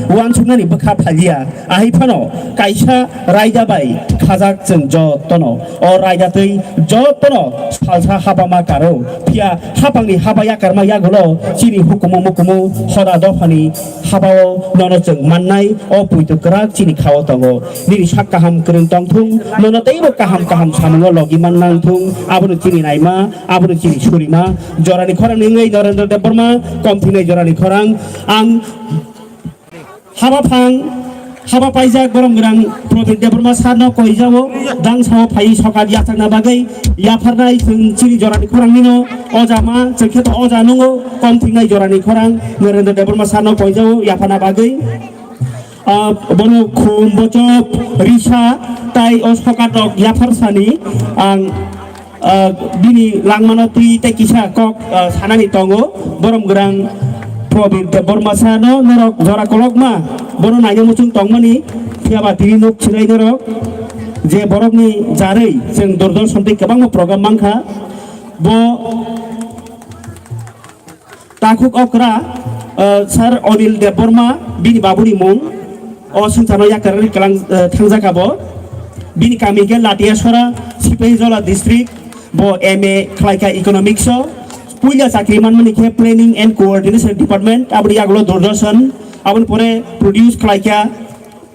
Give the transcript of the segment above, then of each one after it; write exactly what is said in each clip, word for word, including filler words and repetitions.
uansuknani bwkha phaliya. Ahai phano kaisa raida bai khajak chwng jotono. O raida twi jotono salsa habama karo. Phiya hapangni haba yakarma yagulo chini hukumu mukumu hoda dophani habao nono chwng mannai o puitu kwrak chini khao tongo. Nini sak kaham kwrwng tongthung, nono teibo kaham kaham samungo logi mannang thung, abono chini naima, abono chini surima. Jorani khorang ni wngwi Narendra Debbarma, komthinai jorani khorang. Ang haba phang, haba paijak borom gwnang Probir Debbarma sarno koijao, dangsao phai sokat yachakna bagwi yapharnai chwng chini jorani khorang nino, oja ma, chwng khe to oja nungo, komthinai jorani khorang Narendra Debbarma sarno koijao yapharna bagwi. Ah, bono khum, bochop, risa, tai o sokat rok yaphar sani ang, ah, bini langmano twi tei kisa kok, ah, sanani tongo. Borom gwnang Probir Debbarma sano norok jora kolokma, bono naina muchung tongmani, phiya ba tini nuk sinai norok je borokni jarwi chwng Doordarshan tei kwbangma program mankha. Bo Takhuk okra, eh, Sir Anil Debbarma, bini babuni mung. O swngcharno yakarwi kwlang, eh, thangjak abo. Bini kami khe Latiasora, Sipahijola district. Bo M A khlaikha economics o. Puila chakri manmani khe planning and coordination department, aboni yagulo Doordarshan, aboni pore produce khlaikha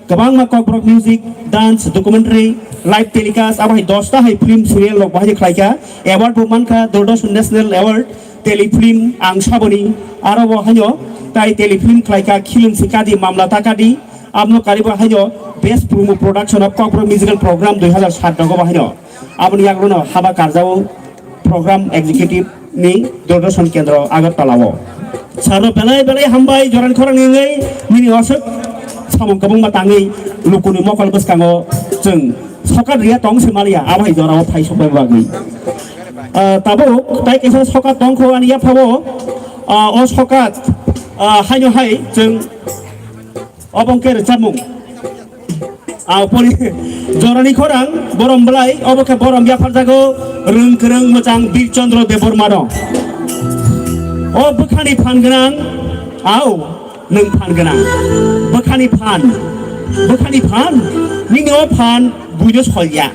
Kwbangma Kokborok music, dance, documentary, live telecast, abo hai dosta hai film serial rok bahai khlaikha. Award bo mankha Doordarshan National Award, telefilm Ang Saboni, aro bo haino tai telefilm khlaikha Khilwng Sikadi Mamla Takadi, abno karibo haino Best Promo Production of Kokborok Musical Program dui hazar sat rogo bo haino. Aboni yagulono haba karjao program executive ni Doordarshan Kendro Agartala o. Saro belai belai hambai jorani khorang ni wngwi nini osok samung kwbangma tangwi lukuni mokol bwskango chwng sokat riya tong se maliya, abo hai jorao phai sokbai bagwi. Ah, tabuk tai kaisa sokat tongkho ani yaphao, ah, o sokat, ah, haino hai chwng Obo wngkhe rwchapmung. Ah, pori-, jorani khorang, borom belai, obo khe borom yapharjago, rwng kwrwng mwchang Bir Chandra Debbarmano. O bwkhani phan gwnang, au, nwng phan gwnang. Bwkhani phan, bwkhani phan, nini o phan buino solya.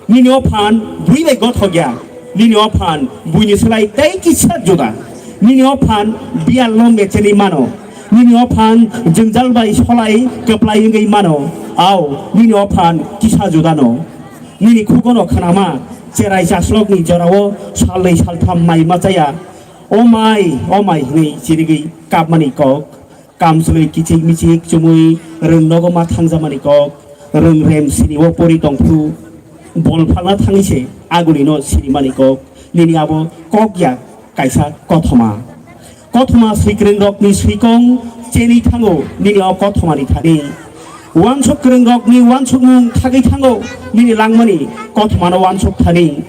Nini o phan bui bai gothok ya. Nini o phan buini slai tei kisa juda. Nini o phan biyal no mecheni mano. Nini o phan jwngjal bai solai kwplai wngwi mano. Au, nini o phan kisa juda no. Nini khugo no khnama cherai chaslok ni jora o salnwi saltham mai machaya. O mai, o mai hwnwi chirigwi kapmani kok. Kamchwlwi kichik michik chumui rwng nogo ma thangjamani kok, rwng rem sini o pori tongphuru, bol phalna thangwi se aguni no sinimani kok, nini abo kok ya kaisa kothoma. Kothoma swikwrwng rokni swikong cheni thango nini o kothomani thani. Uansuk kwrwng rokni uansukmung thagwi thango nini langmani kothomano uansuk thani.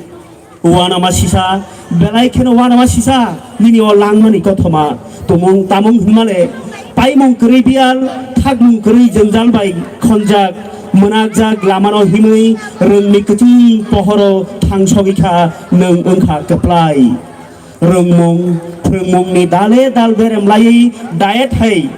Uanama sisa, belai kheno uanama sisa, nini o langmani kothoma, tumung tamung hwnmale, paimung kwrwi biyal, thakmung kwrwi jwngjal bai khonjak, mwnakjak lamano himwi, rwngni kwchwng pohoro thangsogwi kha, nwng wngkha kwplai. Rwngmung, phrwngmungni dale dal berem laiwi diet hai,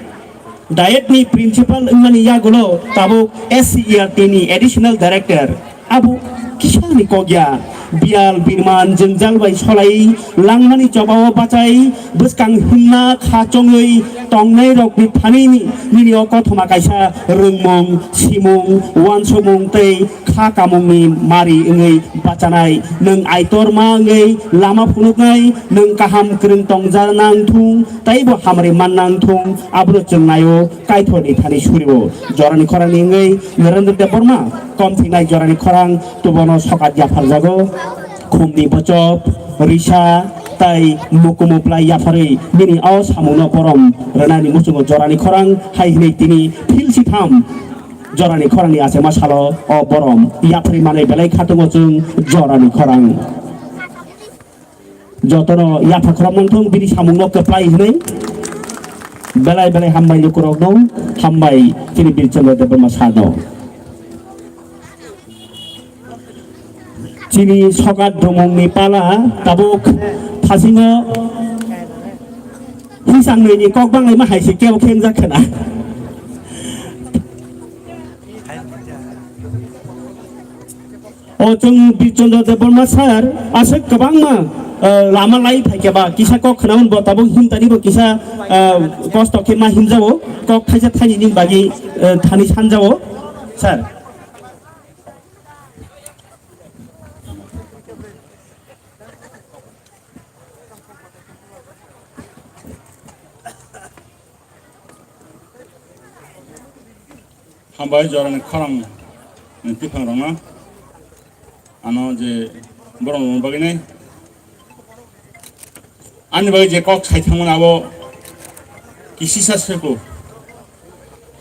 Diet ni principal wngmani yagulo tabuk S C E R T ni additional director abo kisani kok ya. Biyal birman jwngjal bai solai langmani chobao bachai bwskang himna kha chongwi tongnai rokni thani ni nini o kothoma kaisa rwngmung, simung, uansukmung tei kha kamungni mari wngwi bachanai. Nwng aitor ma wngwi lama phunuknai, nwng kaham kwrwng tongjanang thung, teibo hamari mannang thung, abono chwng naio Kaitorni thani surio. Jorani khorangni wngwi Narendra Debbarma, komthinai jorani khorang tubono sokat yapharjago. Khumni bochop, risa, tei mukumu plai yapharwi bini o samungno borom rwnani muchungo jorani khorang hai hwnwi tini phil sitham. Jorani khorangni achema salo o borom yapharwi manwi belai khatungo chwng jorani khorang. Jotono yapha khorang mangthung bini samungno kwplai hwnwi belai belai hambai lukurokno, hambai chini Birchandra Debbarma sarno. Chini sokat drumungni pala tabuk thasingo hisang nini kok banglaima hai se kebo khengjak khna. O chwng Birchandra Debbarma sir, aswk kwbangma, eh, lama lai phaikha ba, kisa kok khnaun bo tabuk himtani bo kisa, eh, kosto khe ma himjao, kok thaisa thaini ni bagwi, eh, thani sanjao, sir. Hambai jorani khorang ni tiphang rokno ano je borok rokni bagwi nai ani bagwi je kok sai thangmani abo kisisa seko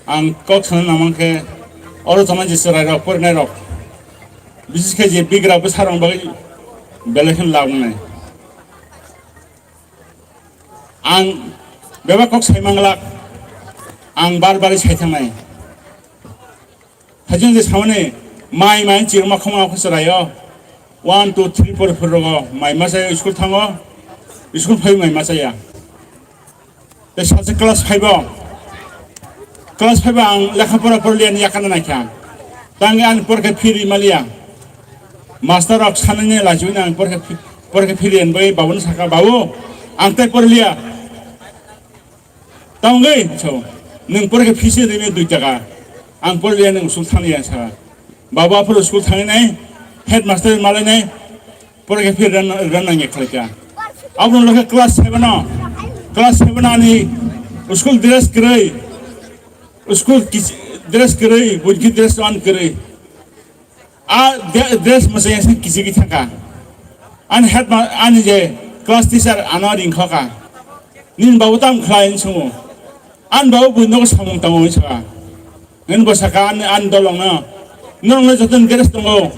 ang kok sana nangmang khe oro tongnai je chwrai rok porinai rok bises khe je bigra bwsa rok bagwi belai khe lab wngnai. Ang bebak kok sai manglak, ang bar bar sai thangnai. Hajung je samani mai mai chirma khoma khosra yo. One, two, three, four, four rogo mai masa school thango. School phai mai masa ya. Te sacha class five o. Class five o ang lekha pora porliya ni yakana naikha. Tangi ang porkhe phiri maliya. Master rok sanani lajuni ang porkhe phi-, porkhe phiri en bai babuni saka, "Babu, ang tai porliya." Tongwi so, "Nwng porkhe phisi rimi dui taka. Ang porliya nwng school thangya," saka. Babu aphuru school thanginai, headmaster malainai, Pore khe phir ran, ran nang ya khalai kha. Aboni ulo khe class seven o, class seven o ani school dress kwrwi, school kis-, dress kwrwi, buji dress on kwrwi. A de-, dress mwsai yang kichigwi thangkha. Ani head ma-, ani je class teacher ano ringkha kha. Nini babu tam khlai hinwi swngo. Ani babu buino samung tango hinwi saka. Nini bo saka ani, ani dolongno. Norokno joto dress tongo.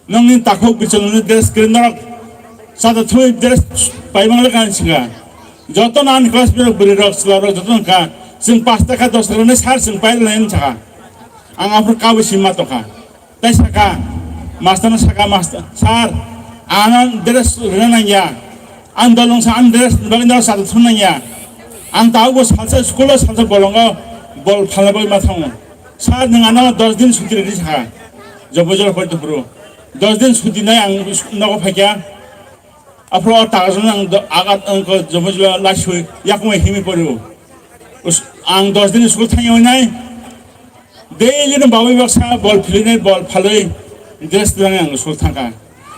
Nokni takhuk bichwng nokni dress kwrwi norok chata thumwi dress paimang le kan singa. Joto no ani class rok bwrwi rok chwla rok joto no kha. Chwng pash taka dos taka ni sir chwng pai lai wng sakha. Ang aphuru kabwi sima tongkha. Tai saka, master no saka, "Master, sir, ano dress rwna nangya. Ang dolong sa, ang dress bagwi no chata thum nangya. Ang tabuk bo salsa school o salsa bolongo bol phalna bagwi ma thango. Sir, nwng ano dos din suti rwdi," sakha. Jobo jora pori tongphuru. Dos din suti nai ang nogo phaikha. Aphuru o takarokno ang do-, agat, ang ko jomo jomo laisui yakung himwi porio. Us-, ang dos din school thangwi nai. Daily no bawi baksa bol philinai, bol phalwi dress twlangwi ang school thangkha.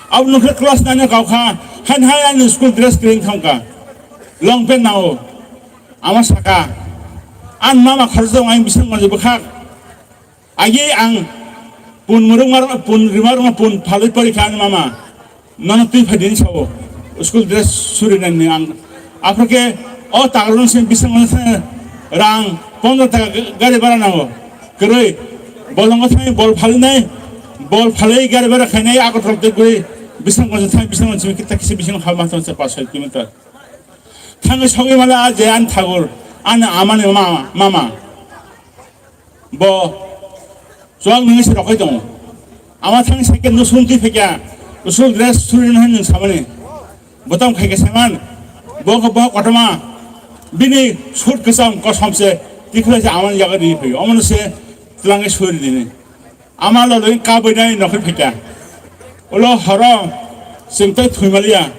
Abo nokhe class nine o kaukha, han hai ani school dress kwrwi thangkha. Long pant nao. Ama saka. Ang mama khoroksa ang bising manjwi bwkhak. Agi ang pun murung mar-, pun rimar ma pun phalwi pori kha ani mama. Nono twi phai dini sao. School dress suri nani ang. Aphuru khe o tagrung se bising rang pondro taka ga-, gari bara nango. Kwrwi. Bolongo thai bol phalwi nai. Bol phalwi gari bara khainai Agartala twi guri bising rang thai bising rang chimi kita kisi bising hal ma thang se pas soi kilometer. Thangwi sogwi mala a je ani thagur, ani amani ma-, mama. Bo chuwak nungwi se rokhoi tongo. Ama thang cycle no sung twi phaikha, school dress suri no hinwi samani. Bo tamo khaikha saiman. Bo khe bo kotorma. Bini suit kwcham kosom se tikhlai se amani yago ri phaio. Omono se twlangwi suri dini. Ama loloi kabui nai nokhe phaikha. Ulo horo chwng tei thwi maliya.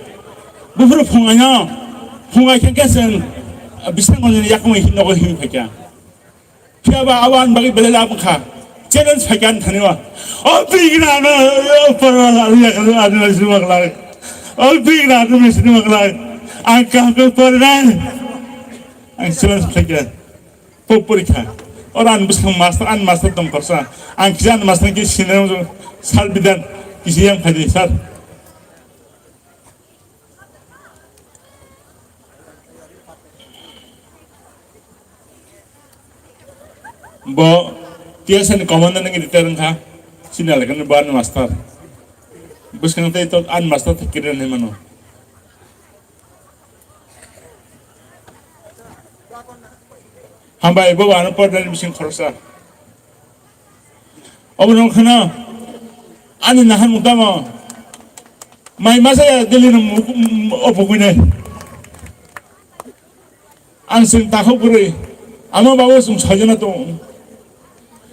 Buphuru phungai no, phungai khe khe chwng bising gonjoni yakumui nogo himwi phaikha. Phiya ba abo ani bagwi belai lab wngkha. Challenge phaikha ani thani o. O bigra no, o porwal ani yakal ani sini maklai. O bigra ani sini maklai. Ang kaham khe pornai. Ang challenge phaikha. Pok porikha. Oro ani bwswng master, ani master tong korsa. Ang kisa ani master khe sinai sal bidan kisa yang phaidi sir. Bo T S N commander ni retire wngkha. Sini alakani bo ani master. Bwswng tei to ani master thik kiri nai mano. Hambai, bo ano porda ni bising khoroksa. Obo nung kheno ani nahan mung tamo. Mai masa ya Delhi no mu-, mu-, opogwi nai. Ang sing takhuk bwrwi. Ama babu sung sajana tong.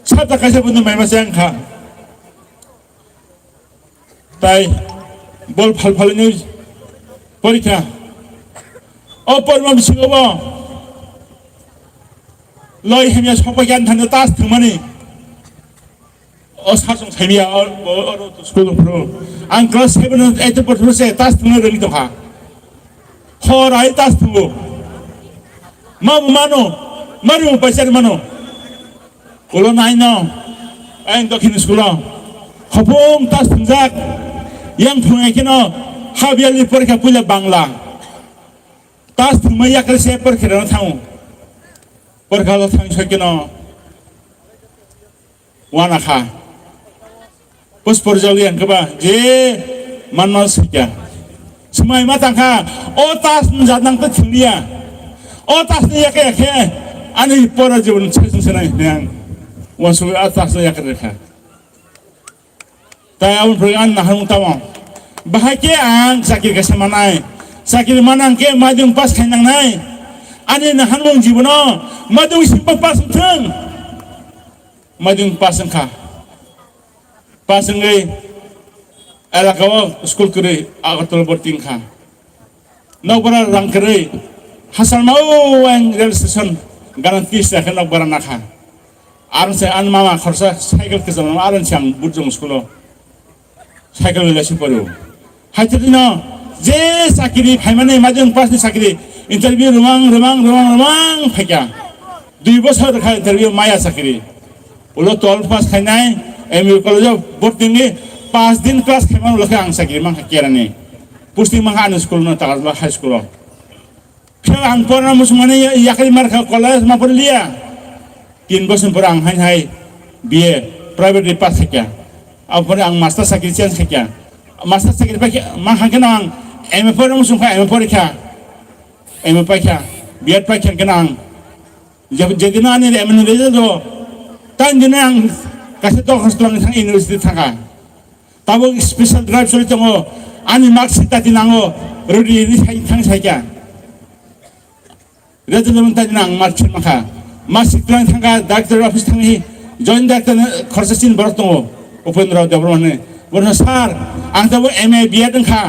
Sata kaisa bundo mai masa yang kha. Tai bol phal phal ni porikha. O porma bisingo bo loi hemya sokpa khe ani thani tas thumani. O sasong saimya o, o, o, o school phuru. Ang class seven eight porthoro se tas thumna rwgwi tongkha. Hor ai tas thungo. Ma bo mano, mari bo paisa mano. Ulo naino, ang dokhin school o. Khopung tas thungjak. Yang phungai kheno, habiyali porikha puila Bangla. Tas thumai yakre se porikha rano thango. Porikha lo thang soi kheno. Wana kha. Puspor joli ang keba je manma sikya. Semai ma tangkha, o tas ni jat nang ta thiliya. O tas ni yake yake ani pora jibon chesung senai nang. Wansu a tas ni yake rekha. Tai abon phai an naharung tamo. Bahai ke ang sakir kasa manai. Sakir manang ke madung pas khainang nai. Ani naharung jibono madung simpa pas thang. Madung pas kha. Pas wngwi elaka o school kwrwi Agartala borti wngkha. Nokbara rang kwrwi hasalma o ang rail station guarantee se khe nokbara nakha. Aron se an mama khorsa cycle kwcham aron se ang burjong school o cycle le se poro. Haitino je sakiri phaimani majung pass ni sakiri interview rumang rumang rumang rumang phaikya. Dui bosor kha interview maya sakiri. Ulo twelve pass khainai, M U college o borti wngwi paanch din class khaimani ulo khe ang sakiri mankha kerani. Posting mankha ani school no Takarjala High School o. Phiya ang porna muchungmani yakri markha college ma porliya. Tin bosor pore ang hai hai B A private ri pass khaikya. Apore ang master sakiri change khaikya. Master sakiri paikha, mankha khe ang M A porna muchungkha, M A porikha. M A paikha, B Ed paikha khe ang. Je-, jedino ani M A ni result o, tan dino ang kaisa dorkhas twlangwi thang university thangkha. Tabuk special drive choli tongo, ani mark sheet tati nango, rwdi hinwi sai-, thang saikha. Result o tati nang mark sheet mankha. Mark sheet twlang thangkha, director office thangwi, joint director ni khorsa chini borok tongo, Upendra Debbarma hinwi. Borokno, "Sir, ang tabuk M A B Ed wngkha,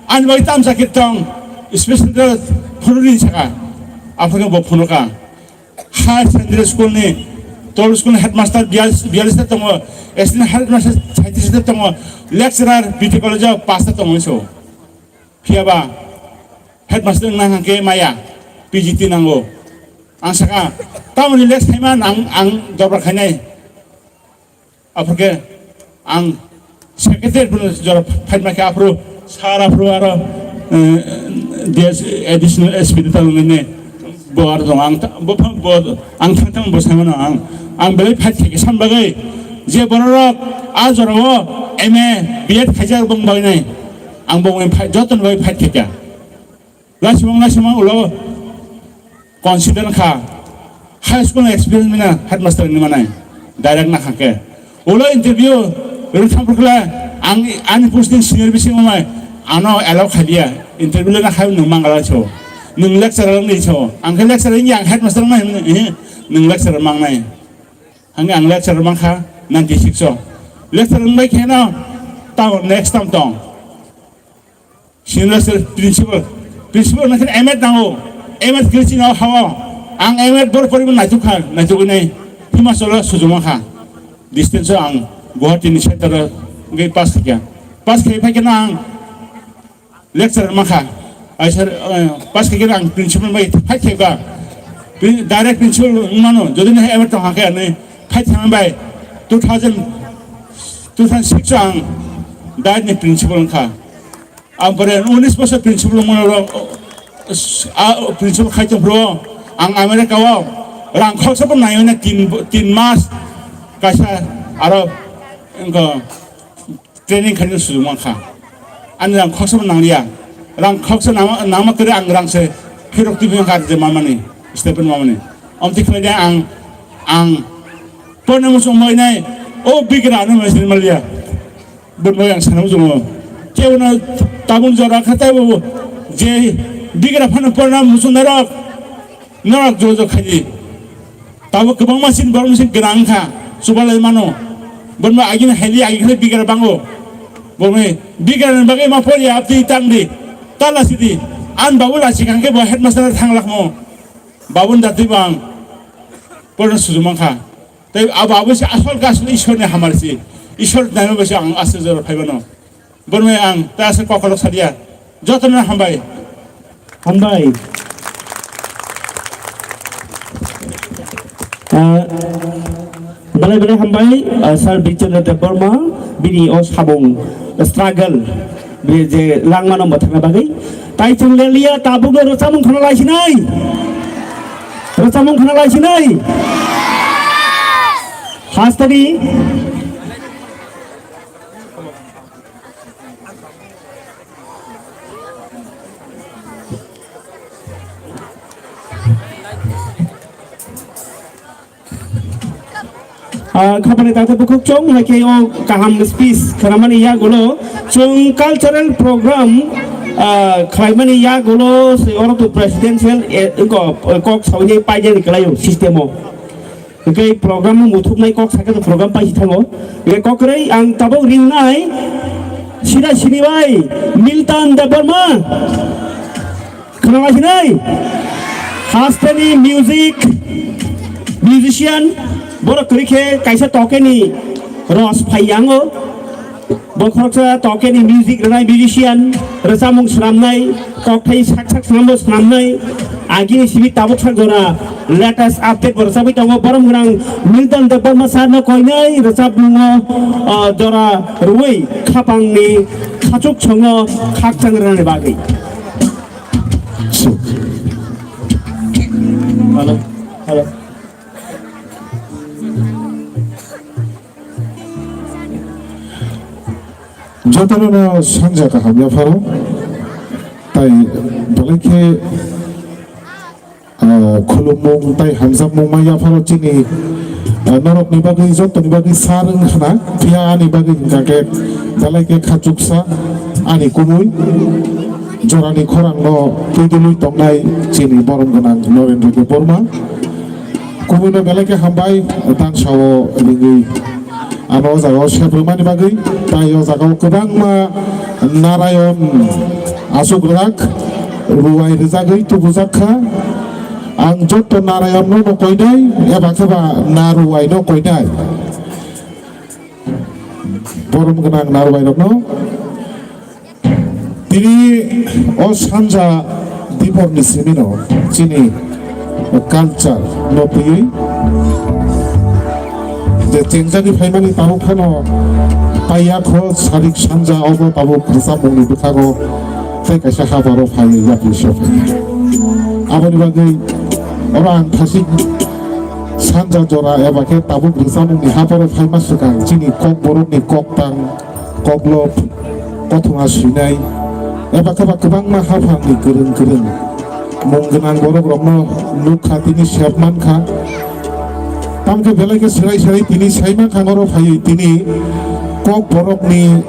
ani bagwi tamsa khe tong, special drive phunukdi," sakha. Aphuru bo phunukha. Higher secondary school ni, tol school ni headmaster biyal-, biyalish ta tongo, assistant headmaster saitris ta tongo, lecturer B T college o pasta tongo hinwi sao. Phiya ba headmaster wngna hwnkhe maya P G T nango. Ang sakha, tamoni lecture khaima ang, ang dorbar khainai. Aphuru khe ang secretary bono jora phaima khe aphuru sir aphuru aro, eh, D S additional S P ta tongo nini bo aro tongo. Ang ta-, bo, bo, ang thang thang bo sai mano ang, ang belai fight khe sam bagwi je borok a jora o M A B Ed khaijak bong bagwi nai ang bong fight, joto ni bagwi fight khe kha. Lasimang lasimang ulo consider kha. High school experience mina headmaster ni manai. Direct na kha khe. Ulo interview rwng thang phuru khe ang ani posting senior bising umai ano allow kha dia. Interview le na khai nung mangala so. Nung lecturer ni so. Ang khe lecturer ni ang headmaster mai, eh, nung lecturer mang nai. Ang, ang lecturer mang kha ninety six o. Lecturer bai khe no ta next tam tong. Senior lecturer, principal. Principal wngkha M Ed nango. M Ed kwrwi chini o hao. Ang M Ed bor poribw naituk kha, naituk wngnai. Himachal o sujuma kha. Distance o ang Guwahati ni center o wngwi pass khaikha. Pass khai phai kheno ang lecturer mankha. Ai sir, eh, pass khai kheno ang principal bai fight khaikha. Pri-, direct principal wngmano. Jodi no M Ed tongkha khe ani fight khaimani bai two thousand, two thousand six o ang direct ni principal wngkha. Ang pore unis bosor principal wngmano, ah, principal khai tong phuru ang America o rang khoroksa bo naiwi na tin, tin mas kaisa aro wngkha training khaina sujuk mankha. Ani rang khoroksa bo nangliya. Rang khoroksa nangma, nangma kwrwi ang rang se phirok twi mankha je mamani, stipend mamani. Amtwi khlai ang, ang porna muchung mai nai, o bigra ano mai sini maliya. Bumbai ang sana muchungo. Kebo no tabung jora kha taibo je bigra phano porna muchung narok, narok jo jo khaidi. Tabo kwbangma sin borok sin gwnang kha, chubalai mano. Bonba agini haili agi khali bigra bango. Bo mai bigan bagwi ma pori abdi tangdi. Tala sidi. An babu la sikang ke bo headmaster thang lakmo. Babun datwi bang. Porno sujumang kha. Tei abo, abo se asol gasol Ishwar ni hamar si. Ishwar naima bai se ang aswk jora phai mano. Bormai ang ta aswk kokolok sadia. Jotono hambai. Hambai. Ah, belai belai hambai, ah, Sir Birchandra Debbarma, bini o samung struggle. Bini je langmano mwthangna bagwi. Tai chwng leliya tabukno rwchapmung khna laisinai. Rwchapmung khna laisinai. Hasteni. Ah, khapani tangtwi bukhuk chong hai khe o kaham speech khnamani yagulo chwng cultural program, ah, khlaimani yagulo se oro to presidential, eh, ko, eh, kok sawi paijani kwlaio system o. Hwnkhe program muthupnai kok sakhe to program paisi thango. Hwnkhe kokrwi ang tabuk ringnai sida sini bai Milton Debbarma. Khwnalaisinai, hasteni music, musician, borok kwrwi khe kaisa tokeni ros phaiyango. Bo khoroksa tokeni music rwnai musician, rwchapmung swnamnai, kokthai sak sak swnambo swnamnai, agini simi tabuk sak jora latest update bo rwchapwi tongo. Borom gwnang Milton Debbarma sir no koinai rwchapmungo, ah, jora rwui khapangni khachuk songo khakchang rwnani bagwi. Hello, hello. Jotono no sanja kaham yapharo, tai belai khe, ah, khulumung tai hamjakmung ma yapharo chini, ah, norokni bagwi jotoni bagwi sar wng khna, phiya ani bagwi hwnkha khe belai khe khachuksa ani kubui jorani khorang no twidulwi tongnai chini borom gwnang Narendra Debbarma. Kubui no belai khe hambai, tang sao ringwi. Ano o jaga o sep rwmani bagwi, tai o jaga o kwbangma narayon aswk rwjak, ruwai rwjagwi tubujak kha. Ang jotto narayon no bo koinai, eba khe ba na ruwai no koinai. Borom gwnang na ruwai rok no. Tini o sanja diporni simino chini culture no twiwi je chengjagwi phaimani tabuk phano paiya kho sarik sanja obo tabuk rwchapmungni bwkhago tei kaisa habaro phaiwi yapri se phai. Aboni bagwi oro ang thasik sanja jora eba khe tabuk rwchapmungni habaro phaima swkang chini kokborokni koktang koklop, kothoma swinai, eba khe ba kwbangma haphangni kwrwng kwrwng mung gwnang borok rokno nuk kha, tini sep man kha. Tamo khe belai khe swrai swrai tini sai man kha, oro phaiwi tini kok borokni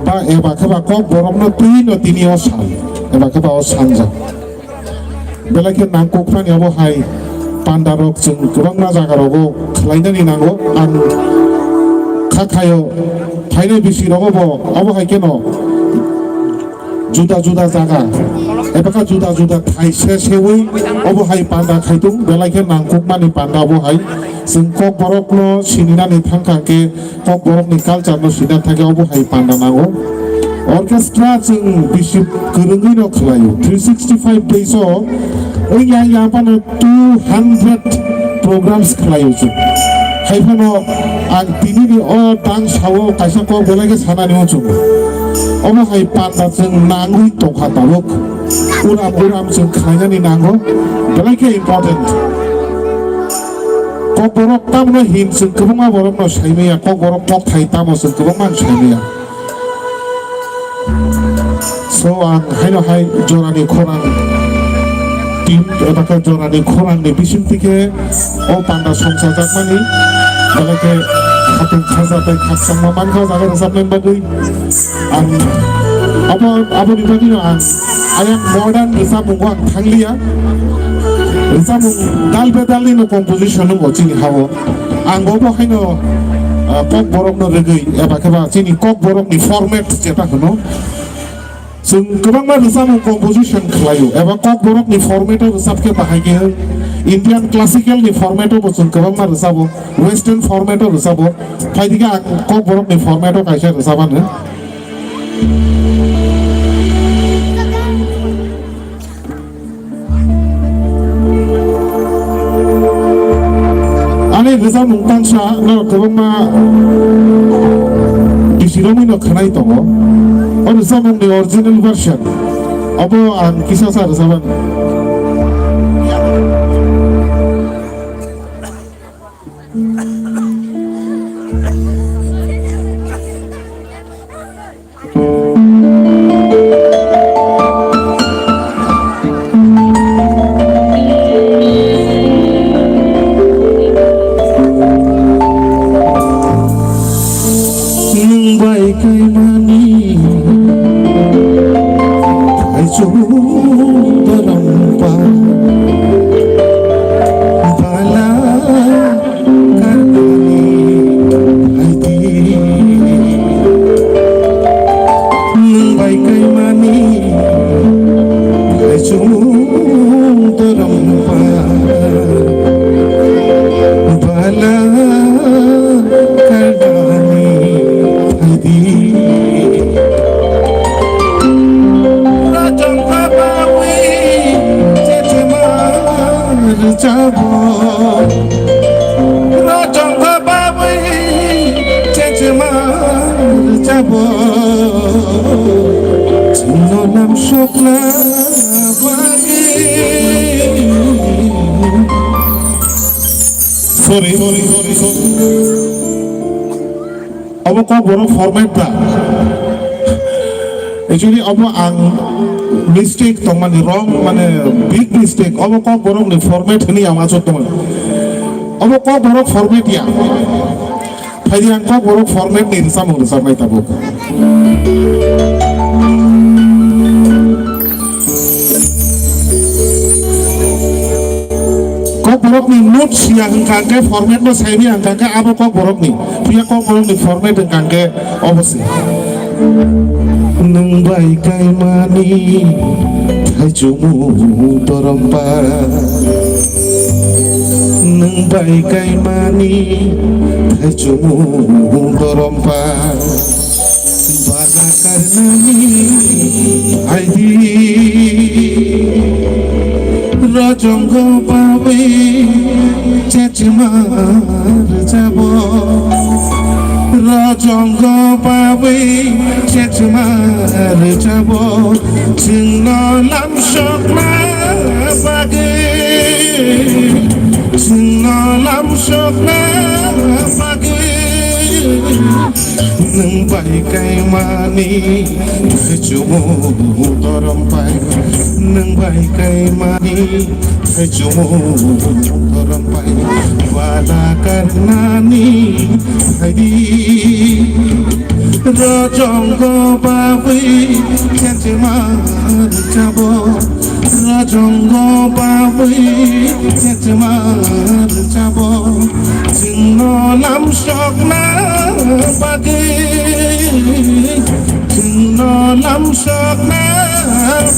ba eba khe ba kok borokno twi no tini o sal eba khe ba o sanja. Belai khe nangkukmani obo hai pandarok chwng kwbangma jagarogo khlainani nango. Ang kha khaio phainai bisirogo bo obo hai kheno juda juda jaga eba khe juda juda thai se seui obo hai panda khaitung. Belai khe nangkukmani panda obo hai chwng kokborokno sininani thangkha khe Kokborokni culture no sina thangkhe obo hai panda nango. Orchestra chwng bisi kwrwngwi no khlaio. Three sixty five days o wngya wngya phano two hundred programs khlaio chwng. Hai phano ang tini ni o tang sao kaisa kok belai khe sanani o chwng. Obo hai panda chwng nangwi tongkha tabuk. Uram uram chwng khlainani nango. Belai khe important. Kokborok tamno hin chwng kwbangma borokno saimaya, kokborok kokthai tamo chwng kwbangma saimaya. So ang haino hai jorani khorang team eba khe jorani khorangni bisingtwi khe o panda songchajakmani belai khe khatung khaja tei khakchangma mankha o jaga rwchapnani bagwi. Ang abo, aboni bagwino ang ayang modern rwchapmungo ang thangliya. Rwchapmung dal bedalnino composition wngo chini hao. Ang obo haino, Kokborokno rwgwi eba khe ba chini Kokborokni format jeta hwno, chwng kwbangma rwchapmung composition khlaio, eba Kokborokni format-o rwchap khe bahai khe Indian classical-ni format-o bo chwng kwbangma rwchabo, western format-o rwchabo. Phaidi khe ang Kokborokni format-o kaisa rwchap anw. Ani rwchapmung tangsa norok kwbangma bisirokni no khwnai tongo. O rwchapmungni original version obo ang kisa sa rwchapmani. Nwng bai kaimani thaichung dorong pa. Bala karnani haidi. Nwng bai kaimani thaichung dorong pa. Bala karnani haidi. Rajang khabawi chechema rwchabo. Rajang khabawi chechema rwchabo. Chwngno lamsokna bagwi. Sorry. Obo Kokborok format ba. Actually, obo ang mistake tongmani, wrong, mane big mistake. Obo Kokborokni format hwnwi ang achuk tongmani. Obo Kokborok format ya. Phaidi ang Kokborok format ni rwchapmung rwchapnai tabuk. Kokborokni note siya hwnkha khe, format no saiwi hwnkha khe, abo Kokborokni. Phiya Kokborokni format hwnkha khe obo se. Nwng bai kaimani thaichung dorong pa. Nwng bai kaimani thaichung dorong pa. Bala karnani haidi. Rajang khabawi chechema rwchabo. Rajang khabawi chechema rwchabo. Chwngno lamsokna bagwi. Chwngno lamsokna bagwi. Nwng bai kaimani thaichung dorong pai. Nwng bai kaimani thaichung dorong pai. Bala karnani haidi. Rajang khabawi chechema rwchabo. Rajang khabawi chechema rwchabo. Chwngno lamsokna bagwi, chwngno lamsokna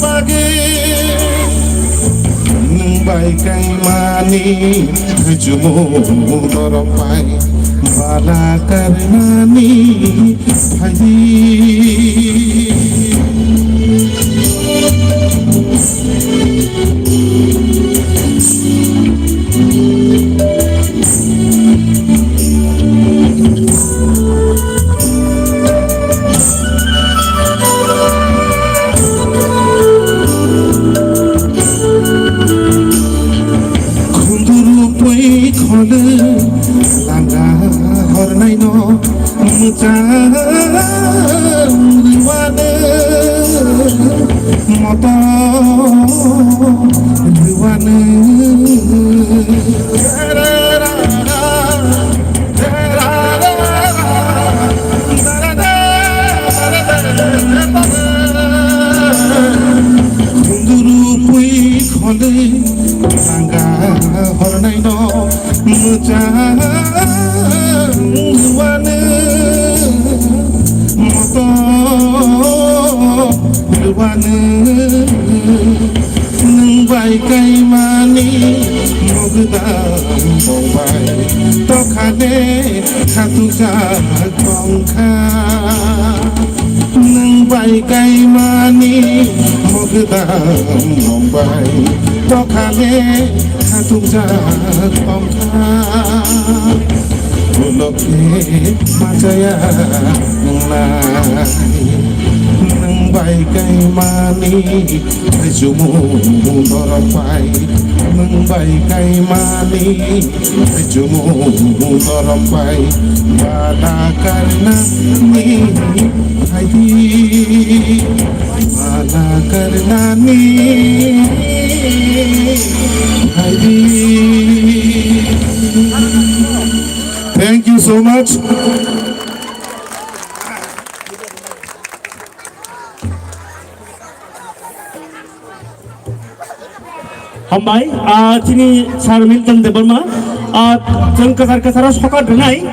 bagwi. Nwng bai kaimani thaichung dorong pai. Bala karnani haidi. Khunduru pui khole langa hornai no mwchang rwani moto rwani. Khunduru pui khole langa hornai no mwchang rwani. Wano nwng bai kaimani mugdam tongbai, tokhane khatukjak tongkha. Nwng bai kaimani mugdam tongbai, tokhane khatukjak tongkha. Ulo khe machaya wngnai. Nwng bai kaimani thaichumung dorok pai. Nwng bai kaimani thaichumung dorok pai. Bana karnani phaidi. Bana karnani phaidi. Thank you so much. Hambai, ah, chini Sir Milton Debbarma, ah, chwng kwchar kwcharo sokat rwnai,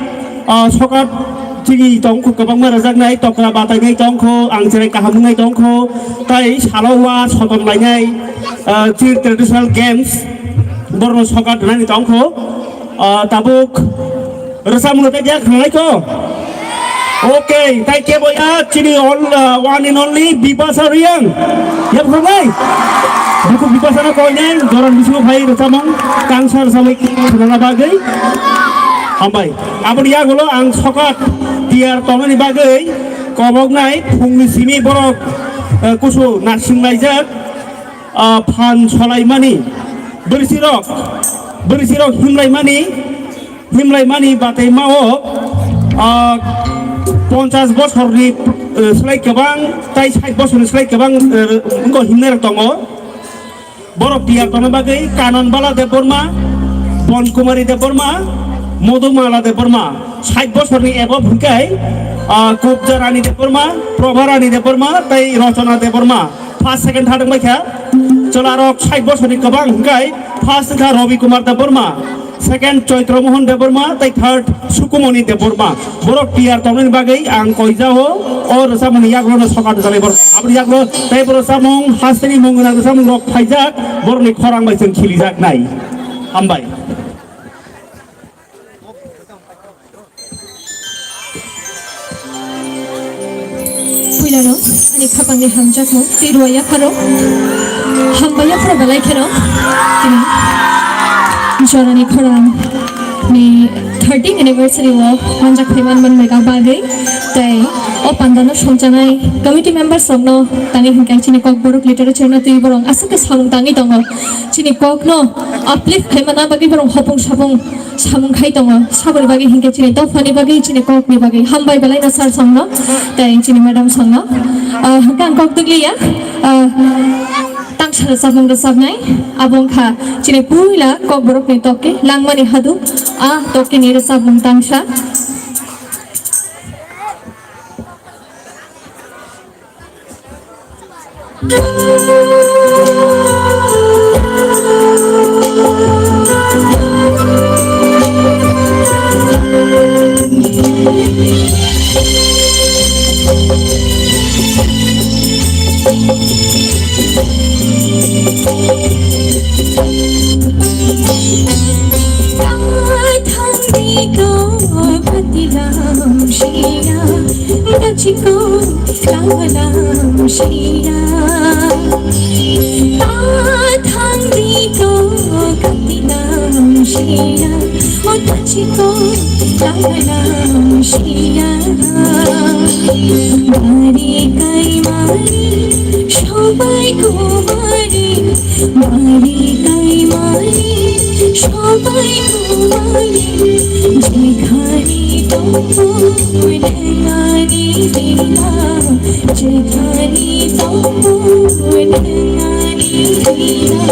ah, sokat chini tongkho kwbangma rwjaknai, tokra batainai tongkho, ang cherai kaham wngnai tongkho, tai salo wa sotom lainai, ah, chini traditional games, borno sokat rwnani tongkho. Ah, tabuk rwchapmung tei dia khanglai ko? Okay, tai kebo ya chini all, ah, one and only Bipasa Riyang. Ya bukhuk nai? Bukhuk Bipasa no koinai, joran bisingo phai rwchapmung, kangsa rwchapmung khwnana bagwi. Hambai. Aboni yagulo ang sokat tiyar tongmani bagwi koboknai phungni simi borok, ah, kusu narsing laijak, ah, phan solaimani, bwrwisirok, bwrwisirok himlaimani, himlaimani batwi mao, ah, ponchas bosorni, eh, slai kwbang tai sait bosorni slai kwbang, eh, wngkha himnairok tongo. Borok tiyar tongna bagwi Kanonbala Debbarma, Bonkumari Debbarma, Modumala Debbarma, sait bosorni above hwnkhe, ah, Kubja Rani Debbarma, Prabha Rani Debbarma tei Rochona Debbarma. First, second, third wngbai kha. Chwlarok sait bosorni kwbang hwnkhe first wngkha Rabi Kumar Debbarma, second Chaitra Mohan Debbarma tei third Sukumoni Debbarma. Borok tiyar tongnani bagwi ang koijao o rwchapmungni yagulo no sokat rwjaknai borok. Aboni yagulo tei borok rwchapmung hasteni mung gwnang rwchapmung rok phaijak, borokni khorang bai chwng khilijaknai. Hambai. Puilano ani khapangni hamjakmung tei rua yapharo hambai yapharo belai kheno tini jorani khorangni thirteenth anniversary o manjak phaiman manmani bagwi tei o pandano songchanai committee members rokno tangwi hwnkhe chini Kokborok literature no twi borok aswk khe samung tangwi tongo. Chini kokno uplift khaimana bagwi borok hopung sapung samung khai tongo. Saboni bagwi hinkhe chini dophani bagwi, chini kokni bagwi hambai belai no sir songno tei chini madam songno. Ah, hinkhe ang kok twigliya, ah, tangsa rwchapmung rwchapnai. Abo wngkha chini puila Kokborokni tokke Langmani Hadu, a tokkeni rwchapmung tangsa. Thangni to patilam shiya, dachiko kalam shiya. Ta thangni to patilam shiya, o dachiko kalam shiya. Bari kai mari, shobai kumari, Bari kai mari, shobai kumari, jekhani tongbo nengani dila, jekhani tongbo nengani dila,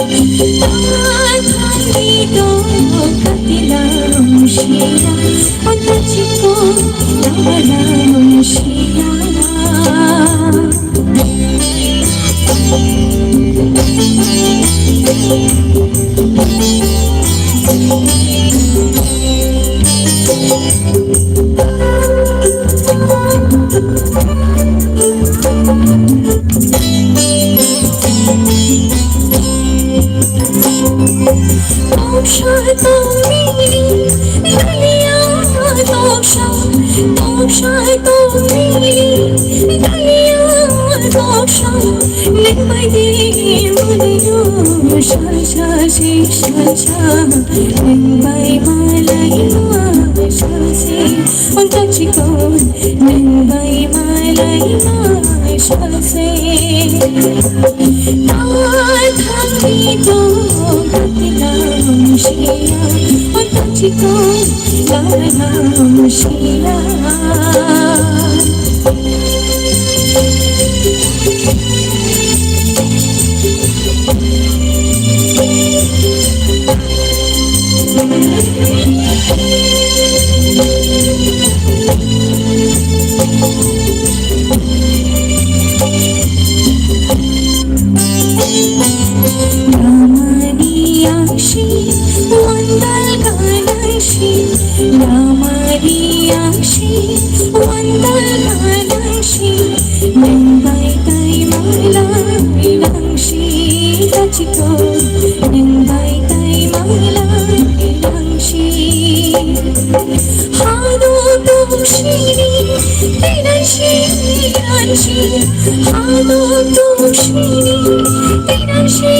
tathani to katilam shila, otachiko tabalam shila. Salsa si salsa, nwng bai malai ma salsa. Onta chikon, nwng bai malai ma salsa. Tawa thangni to, kati lam siya. Onta chikon, lam lam siya. Lamani angshi, wandal ganangshi. Lamani angshi, wandal ganangshi. Nwng bai tai malai nangshi, tachiko. Nwng bai tai malai nangshi. Hano tongshini, tinashi, anshi. Hano tongshini, tinashi,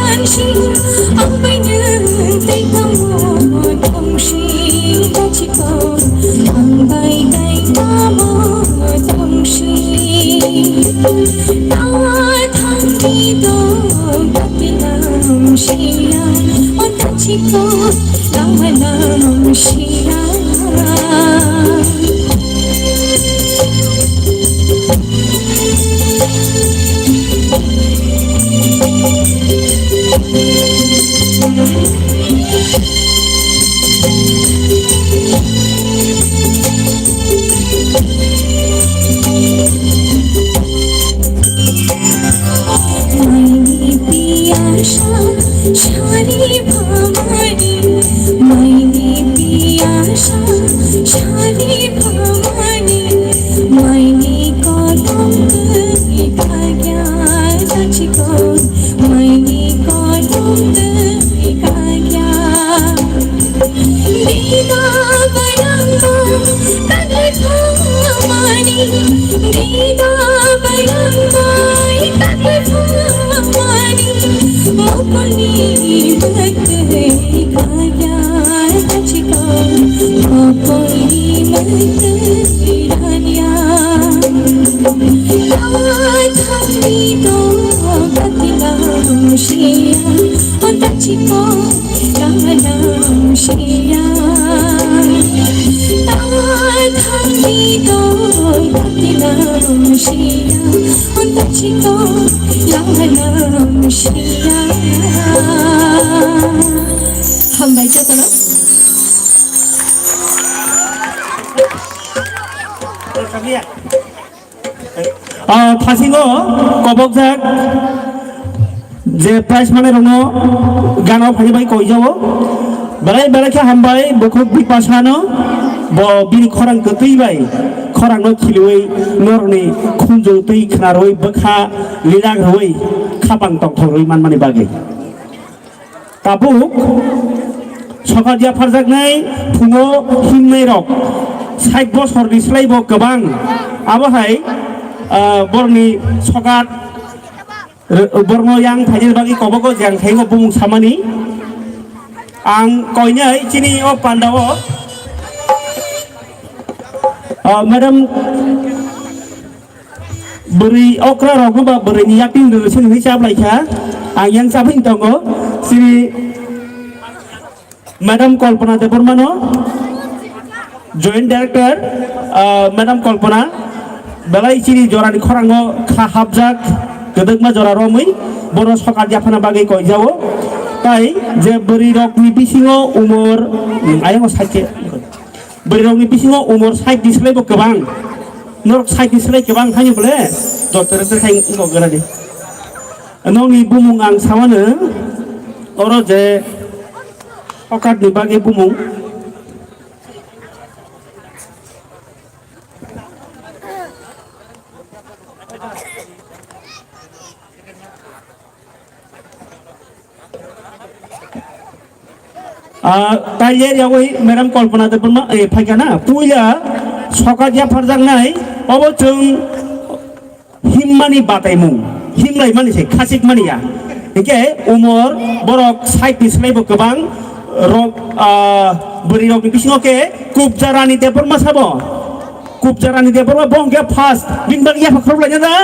anshi. Ambai nwng tai tamo tongshi, tachiko. Ambai tai tamo tongshi. Tawa thangni to, kati lam siya. Onta chikon, lam lam siya. Maini piyasa sari phamani, maini piyasa sari phamani, maini kotom twi kagya, tachiko, maini kotom twi kagya. Dida bayangma kagwi thangmani, dida bayangma kagwi thangmani, mokolni mwtwi kaya tachiko, mokolni mwtwi ranya. Tawa thangni to katilam siya, o tachiko. Kalam siya, tawa thangni to kalam siya, onta chiko kalam siya. Hambai jotono. Ah, thasingo kobokjak je prize manai rokno gana phani bai koijao. Belai belai khe hambai bukhuk Bipasano, bo bini khorang kwtwi bai khorangno khiliwi norokni khunju twi khna rwi bwkha lila rwi khapang tongthok rwi manmani bagwi. Tabuk sokat yapharjaknai phungo himnai rok sait bosorni slai bo kwbang. Abo hai, ah, borokni sokat, borokno yang phainani bagwi kobogo jang khaingo bumung samani. Ang koinai chini o pandao, ah, madam, bwrwi okra rokno ba bwrwini yakni rwsong hinwi chaplaikha, ang yang chaphang tongo. Chini Madam Kalpana Debbarmano, Joint Director, ah, Madam Kalpana, belai chini jorani khorango kha hapjak, kwdwkma jora romwi, bono sokat yaphana bagwi koijao. Tai je bwrwi rokni bisingo umor, hmm, ayang o sakhe. Bwrwirokni bisingo umor sait ni slai bo kwbang. Norok sait ni slai kwbang thani bole, doctor se khai wngkok gana di. Nokni bumung ang samano, oro je okatni bagwi bumung. Ah, tai yer yawi Madam Kalpana Debbarma, eh, phaikha na, puila sokat yapharjaknai, obo chwng himmani bataimung, himlaimani se, khachikmani ya. Hingke umor borok sait ni slai bo kwbang rok, ah, bwrwi rok ni bisingo khe Kubja Rani Debbarma sabo. Kubja Rani Debbarma bo hingke first, bini bagwi yapha khorok laina da?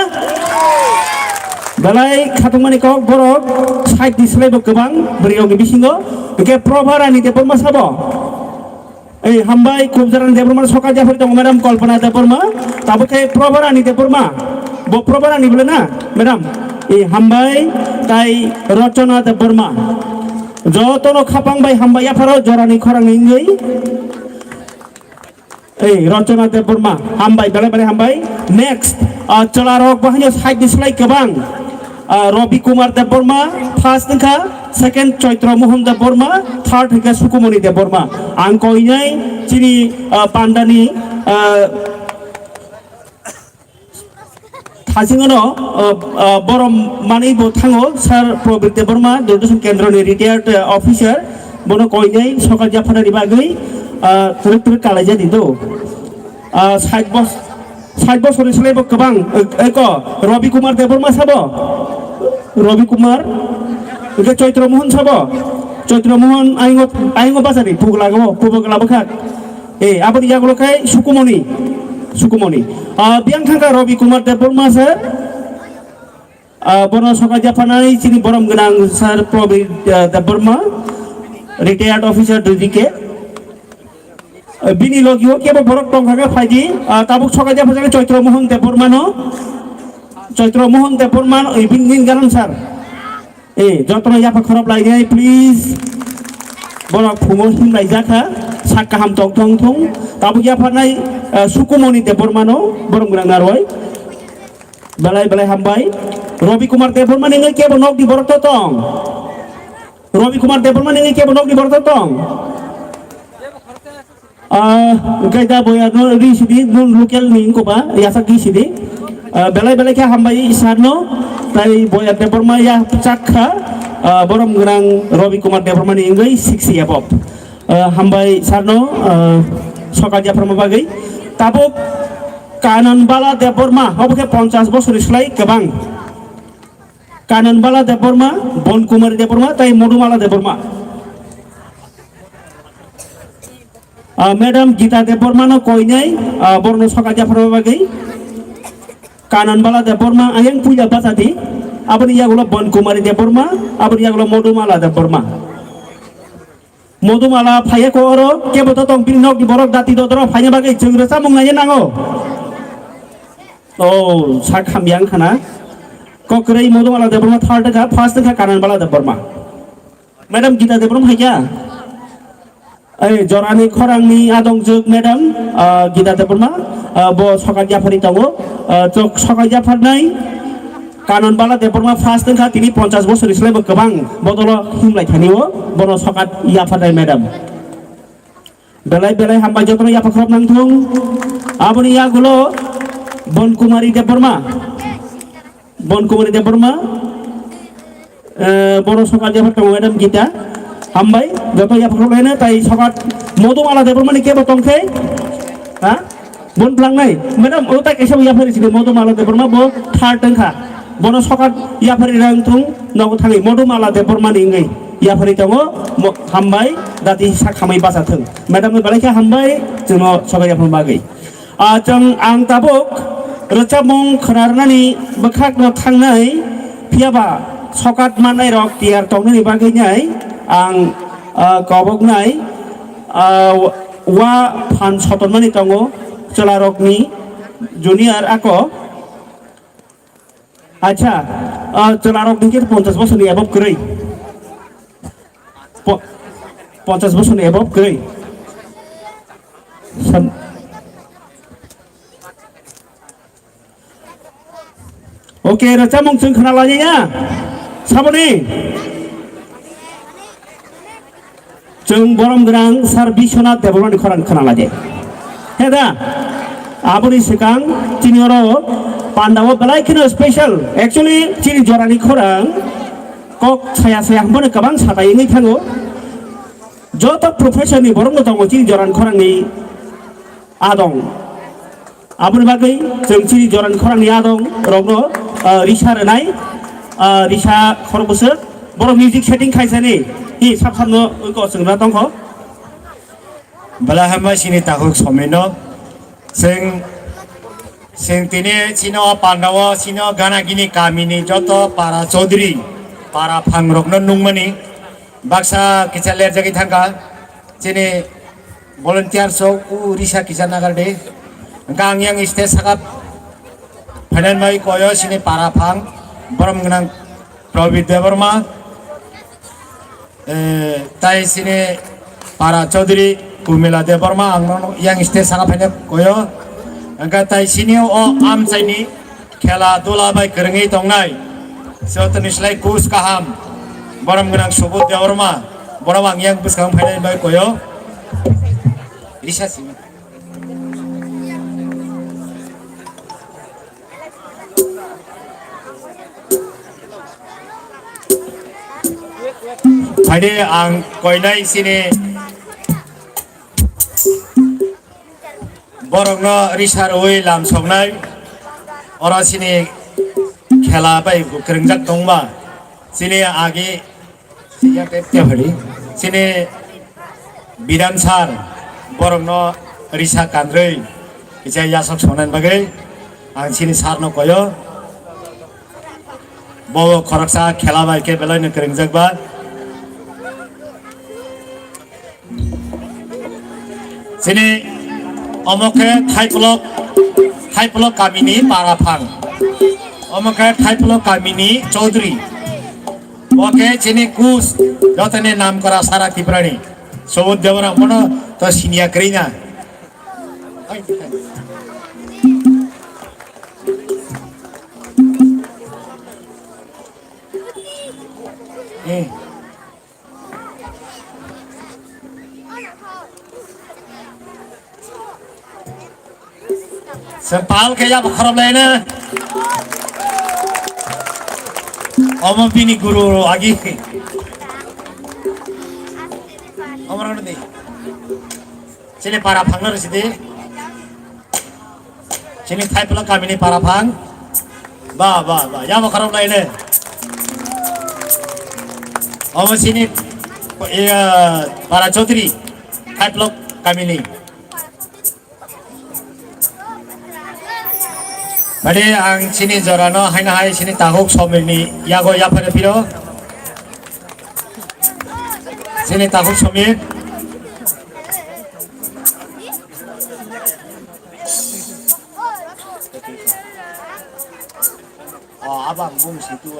Belai khatungmani kok borok sait ni slai bo kwbang bwrwi rok ni bisingo. Hingke Prabha Rani Debbarma sabo. Ei, hambai, Kubja Rani Debbarma, soka japhari tongo, madam Kalpana Debbarma, tabuk khe Prabha Rani Debbarma, bo Prabha Rani bole na, madam? Ei, hambai, tai Rachana Debbarma, jotono khapang bai hambai yapharo jorani khorang ni wngwi. Ei, Rachana Debbarma, hambai, belai belai hambai. Next, ah, chwlarok bo haino side ni slai kwbang. Ah, Rabi Kumar Debbarma, first wngkha, second Chaitra Mohan Debbarma, third hwnkhe Sukumoni Debbarma. Ang koinai chini, ah, pandani, ah, thasingono, ah, ah, borom manwi bo thango, Sir Prabir Debbarma, Doordarshan Kendroni retired, ah, officer, bono koinai sokal japhanani bagwi, ah, twrwk twrwk kalaijadi do. Ah, sait bos-, sait bosorni slai bo kwbang, eh, eh, ko, Rabi Kumar Debbarma sabo? Rabi Kumar, hwnkhe Chaitra Mohan sabo? Chaitra Mohan ayungo, ayungo bachadi, pugla go, pugla bwkhak. Eh, aboni yagulo khai Sukumoni, Sukumoni. Ah, biyang thangkha Rabi Kumar Debbarma sir. Ah, bono soka japhanai chini borom gwnang Sir Prabir, ah, Debbarma, retired officer D D K. Ah, bini logio kebo borok tongkha khe phaidi, ah, tabuk soka japhanai Chaitra Mohan Debbarma no, Chaitra Mohan Debbarma no, eh, bini garam sir. Eh, jotono yapha khorop lainai, please. Borok phungo himlai jakha, sak kaham tong tong thung. Tabuk yaphanai, ah, Sukumoni Debbarma no, borom gwnang narwai. Belai belai hambai. Rabi Kumar Debbarma ni wngwi kebo nokni borok to tong? Rabi Kumar Debbarma ni wngwi kebo nokni borok to tong? Ah, hwnkhe da boya no ri sidi, nun local ni wngkha ba, yasa gi sidi. Ah, belai belai khe hambai sir no, tai boya Debbarma ya chakha, ah, borom gwnang Rabi Kumar Debbarma ni wngwi sixty above. Ah, hambai sir no, ah, soka japharma bagwi. Tabuk Kananbala Debbarma, obo khe ponchash bosorni slai kwbang. Kananbala Debbarma, Bonkumari Debbarma, tai Modumala Debbarma. Ah, Madam Gita Debbarma no koinai, ah, borno soka japharma bagwi. Kananbala Debbarma, ayang puila bachadi. Aboni yagulo Bonkumari Debbarma, aboni yagulo Modumala Debbarma. Modumala phaiya ko oro, kebo to tong bini nokni borok dati dodoro phaina bagwi chwng rwchapmung naina nango. Oh, sak hamya wngkha na. Kokrwi Modumala Debbarma third wngkha, first wngkha Kananbala Debbarma. Madam Gita Debbarma phaikha? Ei, jorani khorangni adongjwk madam, ah, Gita Debbarma, ah, bo sokat yaphari tongo, ah, chok sokat yapharnai. Kananbala Debbarma first wngkha, tini ponchash bosorni slai bo kwbang bodolo himlai thani o, bono sokat yapharnai madam. Belai belai hambai jotono yapha khorok nang thung. Aboni yagulo Bonkumari Debbarma. Bonkumari Debbarma. Eh, bono sokat yapha tongo madam Gita. Hambai joto yapha khorok laina tai sokat Modumala Debbarma ni kebo tongkhe. Ha? Bon plangnai, madam, o ta kaisa bo yaphari sini, Modumala Debbarma bo third wngkha. Bono sokat yaphari rang thung, nogo thangwi Modumala Debbarma ni wngwi yaphari tongo, mo-, hambai, dati sak hamwi bacha thung. Madam ni belai khe hambai, chwngno sokat yaphang bagwi. Ah, chwng ang tabuk rwchapmung khwnarnani bwkhakno thangnai, phiyaba sokat mannai rok tiyar tongnani bagwi nai ang, ah, koboknai, ah, wa phan sotonmani tongo chwlarokni junior ako. Acha, ah, chwlarokni khe ponchash bosorni above kwrwi. Po-, ponchash bosorni above kwrwi. Sam-, Oke, rwchapmung chwng khna lainai ya. Saboni? Chwng borom gwnang Sir Biswanath Debbarmani khorang khna lainai. He da? Aboni swkang chini oro pandao belai kheno special. Actually, chini jorani khorang kok saya saya hwnbano kwbang satai wngwi thango. Joto profession ni borokno tongo chini jorani khorangni adong. Aboni bagwi chwng chini jorani khorangni adong rokno, ah, risa rwnai. ah, Risa Khorokbwswk, borok music setting khaisani, hi sab sabno oi kosongra tongkho. Bwla hambai sini takhuk somino, chwng, chwng tini chini o pandao, chini o gana gini kamini joto para chaudhuri, para phangrokno nungmani, baksa kisa lerjagwi thangkha, chini volunteer sok u Risa kisa nagardi, hwnkha ang yang stage saka phainai bai koyo chini para phang, borom gwnang Prabit Debbarma, eh, tai chini para chaudhuri Kumila Debbarma, ang nono yang stage saka phainai koyo, hwnkha tai chini o amchaini khela dula bai kwrwngwi tongnai. Jotoni slai kus kaham. Borom gwnang Subodh Debbarma. Borok ang yang bwskang phainai bai koyo. Risa simi. Phaidi ang koinai sini. Borokno risa rwui lam soknai, oro chini khela bai kwrwngjak tongma, chini agi, chini Bidhan sir, borokno risa kanrwi kisa yasok songnani bagwi ang chini sir no koyo. Bo khoroksa khela bai khe belai no kwrwngjak ba. Chini omo khe Thaiplok, Thaiplok kamini para phang. Omo khe Thaiplok kamini Chaudhary. Bo khe chini kus, jotoni namkora sara Tiprani. Subodh Debbarma bono to siniya kwrwi na. Eh. Sempal khe ya bokhorok lai na. Omo bini guru agi. Omo rok di. Chini para phangno rwsidi. Chini Thaiplok kamini para phang. Ba, ba, ba. Yamo khorok lai ne. Omo chini, iya, para Chaudhary. Thaiplok kamini. Bade ang chini jorano haino hai chini takhuk somirni yago yaphare phiro. Chini takhuk somir. Oh, abang bung situ.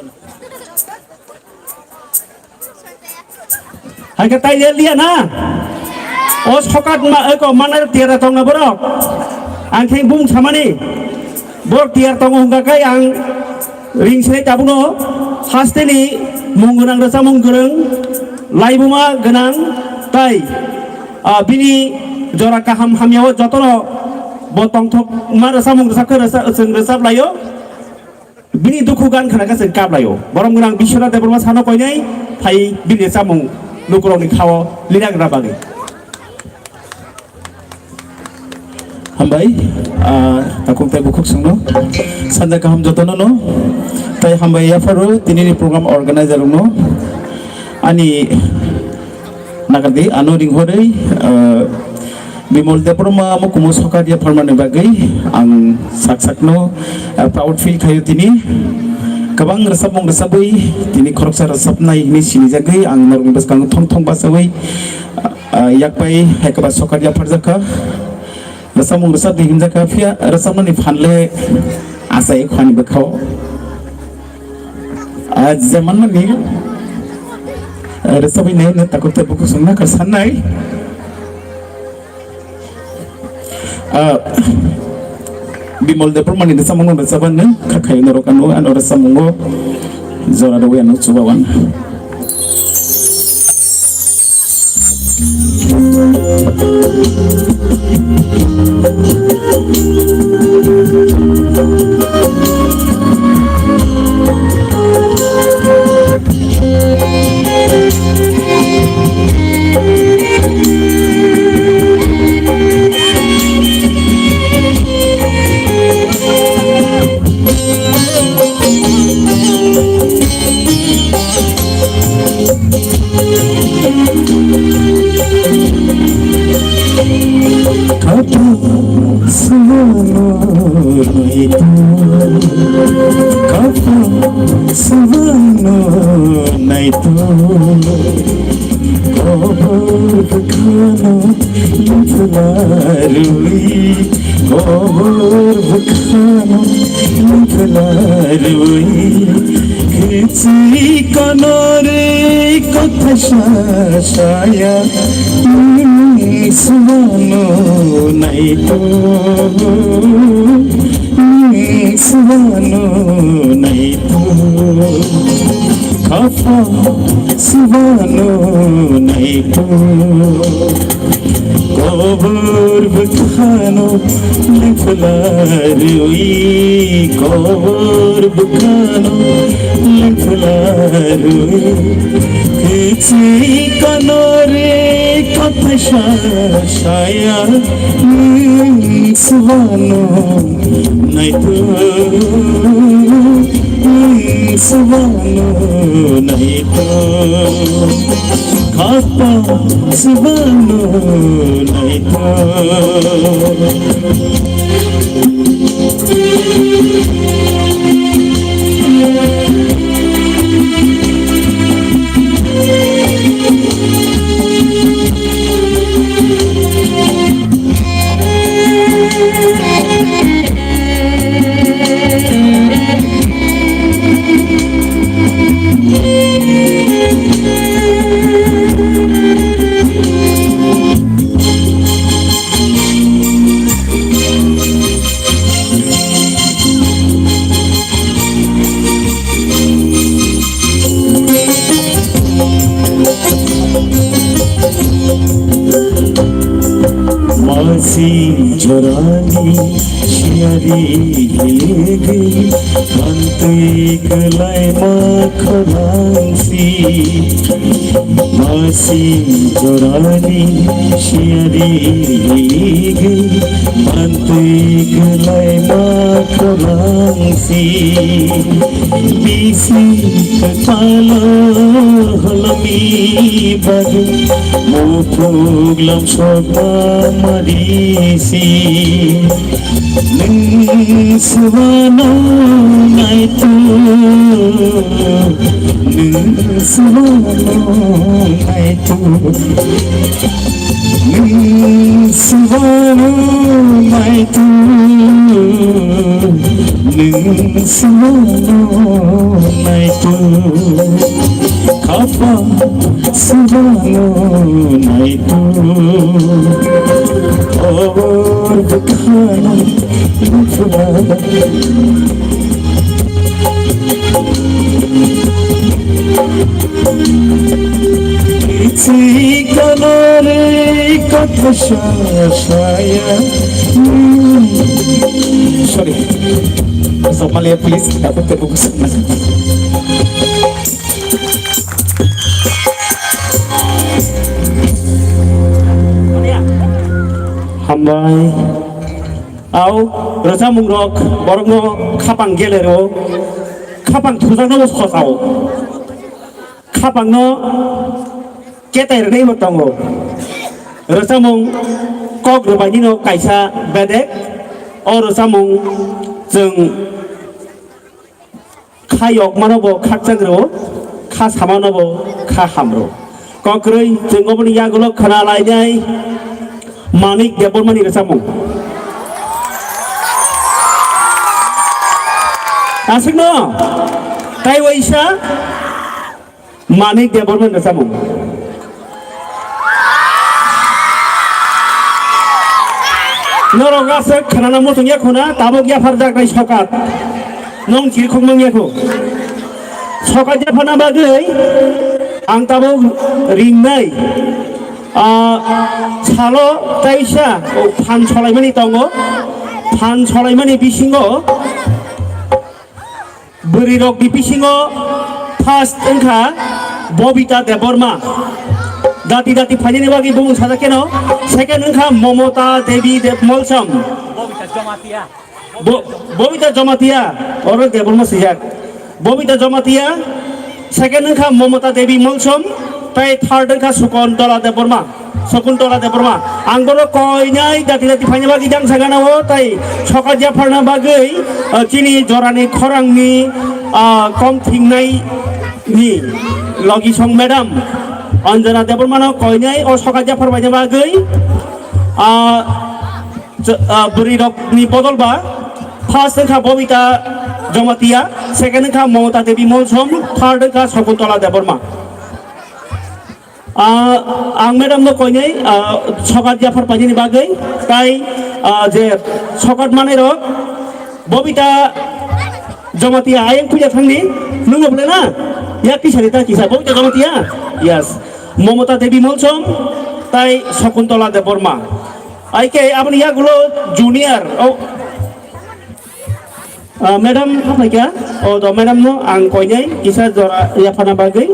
Hai khe tai lia na? O sokat ma, eko manai tiyar tong na borok. Ang khe bung samani. Borok tiyar tongo hwnkha khe ang ring sinai tabukno hasteni mung gwnang rwchapmung gwnang laibuma gwnang tai, ah, bini jora kaham hamya o jotono bo tongthok ma rwchapmung rwchap khe rwchap, chwng rwchap laio. Bini dukhu gan khna khe chwng kap laio. Borom gwnang Biswanath Debbarma sano koinai phai bini chamung lukurokni khao lina gwnang bagwi. Hambai, ah, takhuk tei bukhuk songno. Sanja kaham jotono no. Tai hambai yapharo tinini program organizer rokno. Ani nagardi ano ringhorwi, ah, Bimal Debbarma mukumu sokat yapharmani bagwi ang sak sakno, ah, proud feel khaio tini. Kwbang rwchapmung rwchapwi tini khoroksa rwchapnai hinwi sinijagwi ang norokni bwskango thong thong bachawi, ah, yakbai hai kwbang sokat yapharjakha. Rwchapmung rwchapdi hinjakha phiya rwchapnani phanle achai khani bwkhao. Ah, jemanmani, ah, rwchapwi naino takhuk tei bukhuk songna kha sannai. Ah, Bimal Debbarmani rwchapmungno rwchapani kha khayo norok ano, ano rwchapmungo jora rwwi ano chubawan. Kapa swano naito, kapa swano naito, kobor bwkhano lithwlarwi, kobor bwkhano lithwlarwi. Kichi kanore kotha sa saya, swano naito, swano naito, kapa swano naito. Kobor bwkhano lithwlarwi, kobor bwkhano lithwlarwi. Kichi kanore kotha sa saya, swano naito, swano naito, kapa swano naito. Masi jorani siyari hege, mantui kwlai ma khorang si. Masi jorani siyari hege, mantui kwlai ma khorang si. Bisi kwtalo holomni bagwi, muphuk lamsokma marisi. Nwng swano naito, nwng swano naito. Nwng swano naito, nwng swano naito, kapa swano naito, kobor bwkhano lithwlarwi. Sorry. Somalia, please. Dapat terbuka. Hambai. Au, rwchapmung rok, borokno khapang gelero, khapang thujakno bo sojao. Khapangno ketai rwnaibo tongo. Rwchapmung kok rwbainino kaisa bedek, o rwchapmung chwng kha yokmano bo khakchang rwo, kha samano bo kha ham rwo. Kokrwi chwng oboni yagulo khna lainai Manik Debbarmani rwchapmung. Aswkno tai waisa Manik Debbarma ni rwchapmung. Norok aswk khwnana muchung ya khuna, tabuk yapharjaknai sokat. Nwng chirikhok mangya khu. Sokat yapharna bagwi ang tabuk ringnai. Ah, salo taisa, o, phan solaimani tongo. Phan solaimani bisingo Bwrwi rok ni bisingo first wngkha Bobita Debbarma. Dati dati phainani bagwi bumung sajak keno. Second wngkha Momota Devi Deb-, Molsom. Bo-, Bobita Jamatia, oro Debbarma swijak. Bobita Jamatia, second wngkha Momota Devi Molsom, tei third wngkha Sukontola Debbarma. Sakuntola Debbarma. Ang bono koinai dati dati phaina bagwi dang sagana o tai sokat yapharna bagwi, ah, chini jorani khorangni, ah, kom thingnai ni logi song madam Anjana Debbarmano koinai o sokat yaphar baina bagwi, ah, ch-, ah, bwrwi rokni bodol ba first wngkha Bobita Jamatia, second wngkha Mamata Devi Molsom, third wngkha Sakuntola Debbarma. Ah, ang madam no koinai, ah, sokat yaphar painani bagwi, tai, ah, je sokat manai rok, Bobita Jamatia ayang puja thangni, nungno bole na? Ya kisa rita kisa, Bobita Jamatia? Yes. Mamata Devi Molsom, tai Sakuntola Debbarma. Ai ke aboni yagulo junior, oh, Ah, madam, haphaikha? O do madam no ang koinai kisa jora yaphana bagwi.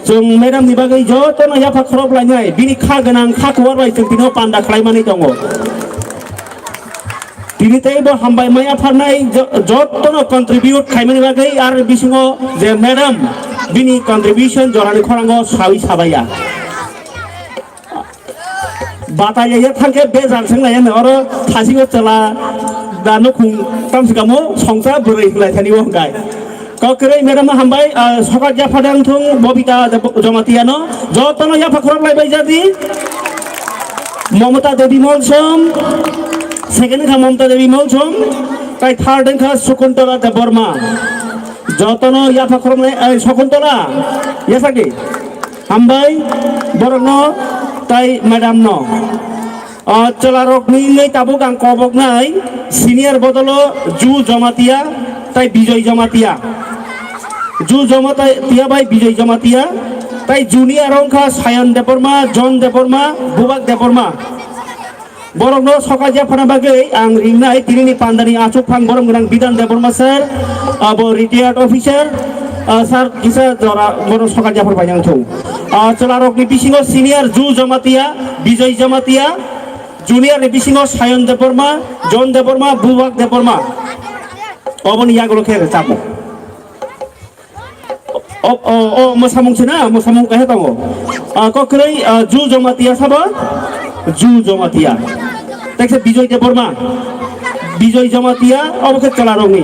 Chwng madam ni bagwi jotono yapha khorok lainai, bini kha gwnang kha kuwar bai chwng tino panda khlaimani tongo. Tini tei bo hambai maya pharnai jo-, jotono contribute khaimani bagwi ar bisingo je madam bini contribution jorani khorango sawi sabaiya. Batai ya thangke bejal seng laya no oro thasingo chwla da nukhung tamsi kamo songsa bwrwi hinlai thani o hwnkai. Kok kwrwi madam no hambai, ah, sokat yapha dang thung Bobita Deb-, Jamatia no jotono yapha khorok lai bai jadi. Mamata Devi Molsom, second wngkha Mamata Devi Molsom, tai third wngkha Sakuntola Debbarma. Jotono yapha khorok lai, ai, Sakuntola, yasaki. Hambai, borokno tai madam no. O chwlarokni wngwi tabuk ang koboknai senior bodolo Ju Jamatia tai Bijoy Jamatia. Ju Jamatia bai Bijoy Jamatia tai junior wngkha Sayon Debbarma, John Debbarma, Bubak Debbarma. Borokno sokat yaphana bagwi ang ringnai tinini pandani achukphang borom gwnang Bidan Debbarma sir, abo retired officer, ah, sir kisa jora borok sokat yaphar bai nang thung. Ah, chwlarokni bisingo senior Ju Jamatia, Bijoy Jamatia, junior ni bisingo Sayon Debbarma, John Debbarma, Bubak Debbarma. Oboni yagulo khe rwchapmung. O, o, o, mwsamung se na, mwsamung kaisa tongo. Ah, kok kwrwi, ah, Ju Jamatia sabo? Ju Jamatia. Tekse Bijoy Debbarma. Bijoy Jamatia, obo khe chwlarokni.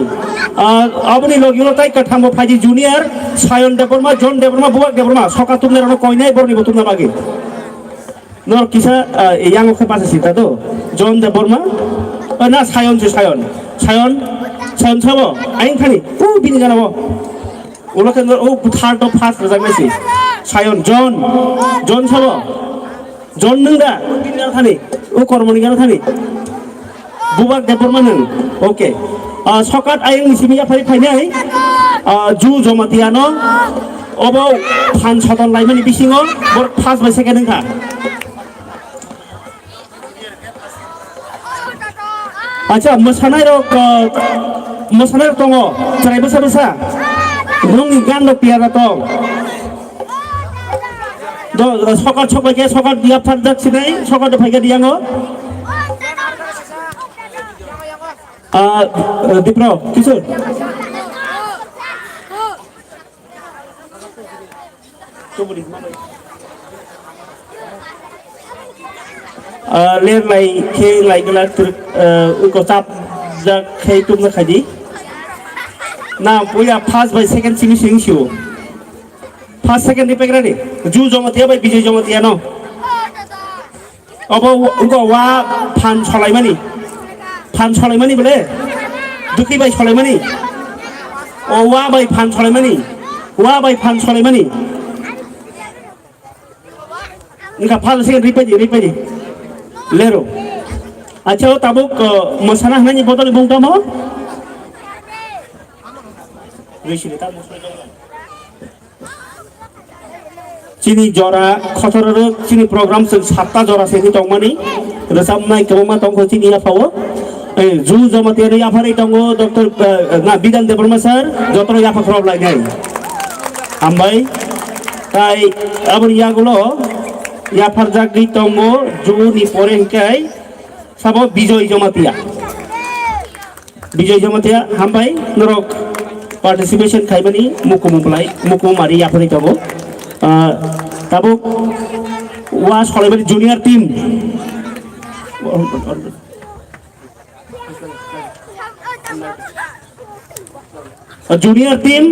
Ah, aboni logi ulo tai kwthangbo phaidi junior, Sayon Debbarma, John Debbarma, Bubak Debbarma, soka tubnai rokno koinai borokni bo tubna bagwi. Nor kisa, ah, yang khe basa sita to. John Debbarma. Ah, na Sayon se Sayon. Sayon. Sayon sabo. Aing thani. U bini gana bo. Ulo khe nor u third to first rajak nai si. Sayon John. John sabo. John nung da. U bini gana thani. U kormoni gana thani. Bubak Debbarma nwng. Okay. Ah, sokat ayang ni simi yaphari phainai. Ah, Ju Jamatia no. Obo phan soton laimani bisingo bor first bai second wngkha. Acha, mwsanai rok, ah, mwsanai rok tongo. Chwrai bwsa bwsa. Nungni gan rok tiyar rok tong. Do, do, sokat sok bai khe sokat yapharjak sinai, sokat do phaikha diyango. Ah, Dipro, kisu. Ah, ler lai khe lai gala, ah, uko chap jak khe tumna khaidi. Na, puya first bai second simi sing siu. First, second ni pack ready. Ju Jamatia bai Bijoy Jamatia no. Obo ugo wa phan solaimani. Phan solaimani bole. Dukhi bai solaimani. O wa bai phan solaimani. Wa bai phan solaimani. Wngkha first, second, ready, ready. Lero. Acha, o tabuk, uh, mwsana hwnani bodol bung tamo? Risi de tamo. Chini jora khotorok chini program chwng satta jora se hi tongmani, rwchapnai kwbangma tongkho chini yaphao. Eh, Ju Jamatia ni yapharwi tongo Doctor, eh, na, Bidan Debbarma sir, jotono yapha khorok lainai. Hambai. Tai aboni yagulo yapharjagwi tongo Ju ni pore hinkhe sabo Bijoy Jamatia. Bijoy Jamatia, hambai, norok participation khaimani mukumu belai, mukumu mari yapharwi tongo. Ah, tabuk Wa Solaimani junior team. Junior team,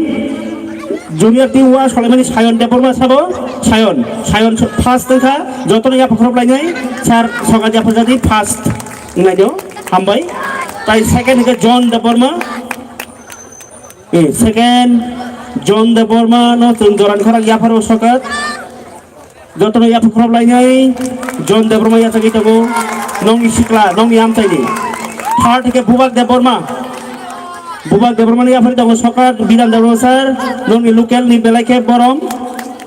junior team wa Solaimani Sayon Debbarma sabo, Sayon, Sayon first wngkha, jotono yapha khorop lainai, sir Sokat yapha jadi first wngnaino, hambai. Tai second wngkha John Debbarma, eh, second John Debbarma no chwng joran khorang yapharo Sokat. Jotono yapha khorop lainai, John Debbarma yachagwi tongo, nongni sikla, nongni amchaini. Third hwnkhe Bubak Debbarma. Bubak Debbarmani yaphari tongo Sokat, Bidan Debbarma sir, nongni local ni belai khe borom.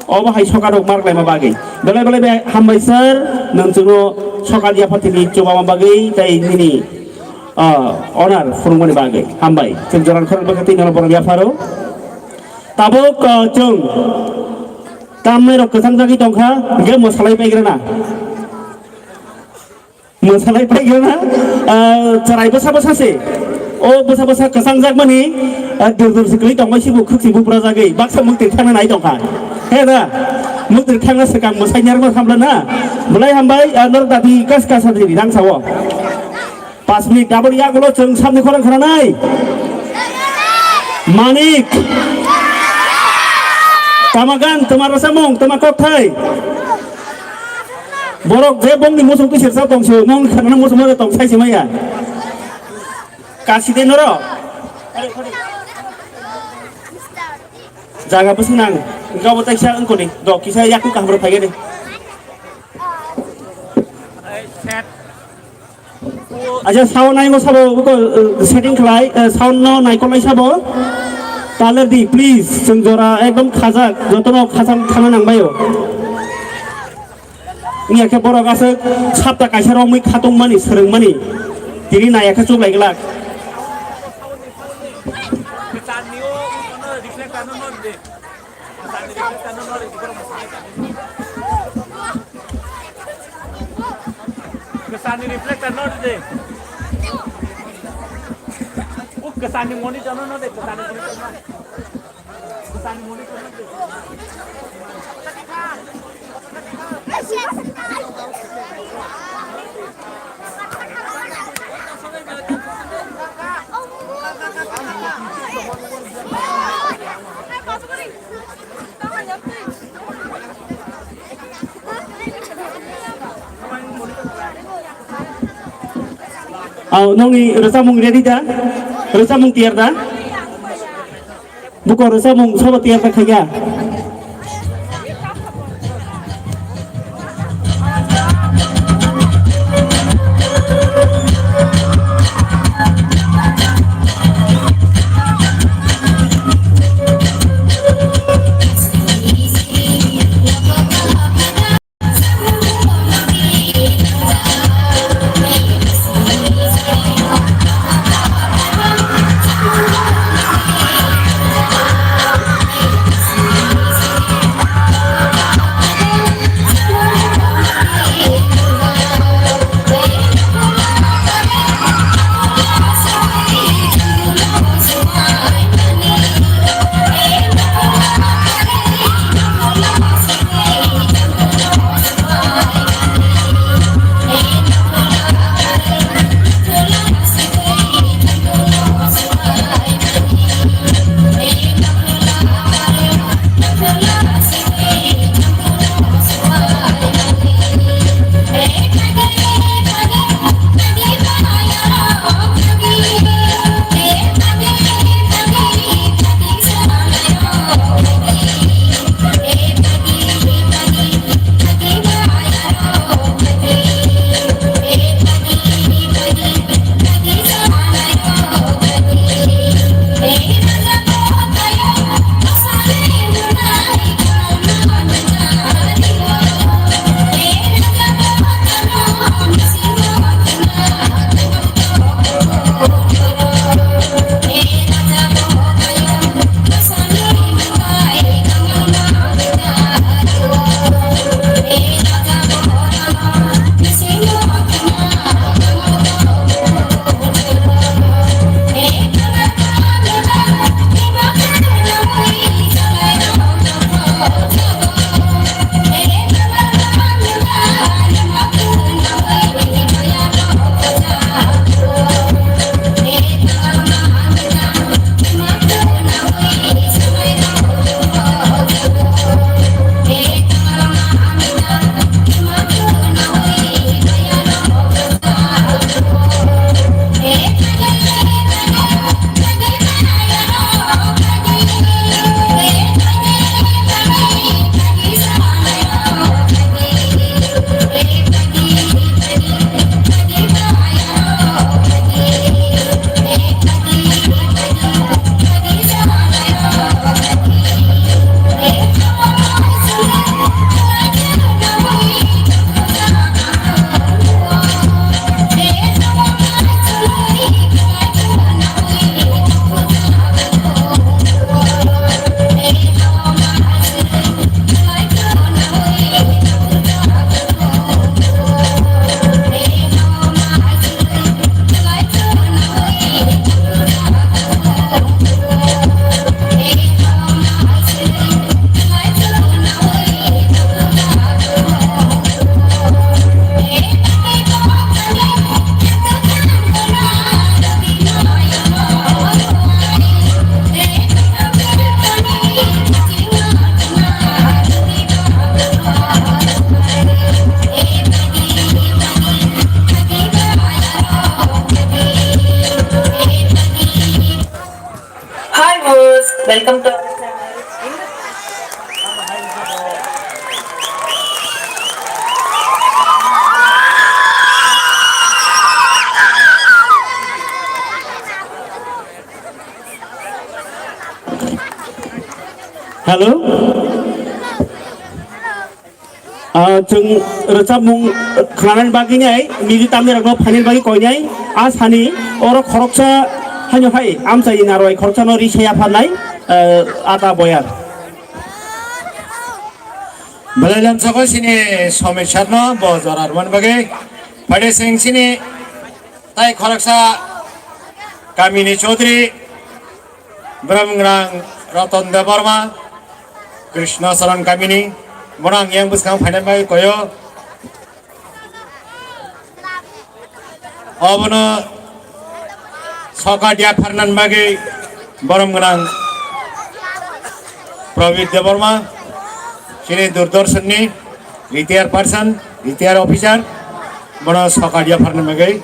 Obo hai Sokat rok mark laima bagwi. Belai belai bai hambai sir, nang chwngno Sokat yaphatini chubama bagwi tei nini, ah, honor phunukmani bagwi. Hambai. Chwng joran khorok bwkha tei nono borom yapharo. Tabuk, ah, chwng Tamni rok kwchang jagwi tongkha, hwnkhe mwsalai paigrana. Mwsalai paigrana, ah, chwrai bwsa bwsa se. O bwsa bwsa kwchang jakmani, ah, dur dur se kwlwi tongbai sibo khwksi bubra jagwi baksa mwktwi thangna nai tongkha. He da, mwktwi thangna swkang mwsai nyarwkma khamlana. Belai hambai, ah, norok dati kas kas hadri rang sao. Pas minit, taboni yagulo chwng samni khorang khwnanai. Manik. Tama gan, tama rwchapmung, tama kokthai. Borok je bongni muchung twi sersa tong se, mong khwnana muchung ma tong sai se maya. Kasi de noro. Jaga bwswk nang, gabo taisa wngkoni, do kisa yakung kaham rok phaikhe de. Acha sound naingo sabo, uko, uh, setting khlai, uh, sound no naikolnai sabo. Taler di, please, chwng jora ekdom khajak, jotono khajak thangna nangbaio. Wngya khe borok aswk sapta kaisa romwi khatungmani, swrwngmani. Tini naiya khe chuklai glak. Kwchani reflector no rwdi. O kwchani monitor no rwdi, kwchani monitor no. Kwchani monitor no rwdi. Au, nongni rwchapmung ready da? Rwchapmung tiyar da? Buko rwchapmung sabo tiyar kha khaikha. Welcome to our channel. Hello. Ah, chwng rwchapmung khwnanani bagwi nai, niji tamni rokno phainani bagwi koinai, a sani oro khoroksa haino hai amchaini narwai khoroksano ri saya pharnai, ah, ata boyar. Belai lamsoko sini Somir sir no bo jora rwmani bagwi. Phaide sing sini tai khoroksa kamini Chaudhary Bromgrang Ratan Debbarma, Krishna Saran kamini, bono ang yang bwskang phainani bagwi koyo. Obono sokat yapharnani bagwi borom gwnang Prabit Debbarma, chini Doordarshanni retired person, retired officer, bono sokat yapharnani bagwi.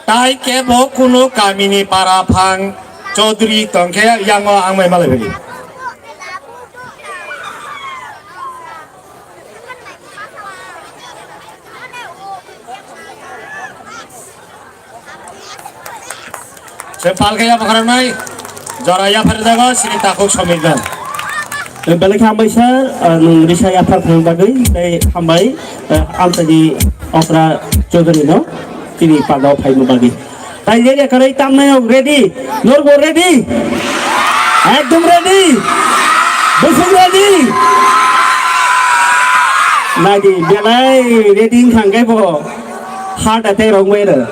Tai kebo kunu kamini para phang Chaudhary tongkhe yango ang mai malai bagwi. Se palke ya pokranai, jora ya phari jago, sini takuk Somir dan. Belai khe hambai sir, ah, nwng risa yaphar thang bagwi, tei hambai, ah, amtani okra Chaudhary no, tini pagao phaima bagwi. Tai ready kwrwi tamnai rok ready. Norbo ready? Ekdom ready? Bwswk ready? Naidi belai ready wngkha hwnkhe bo heart attack rok wngwi rw.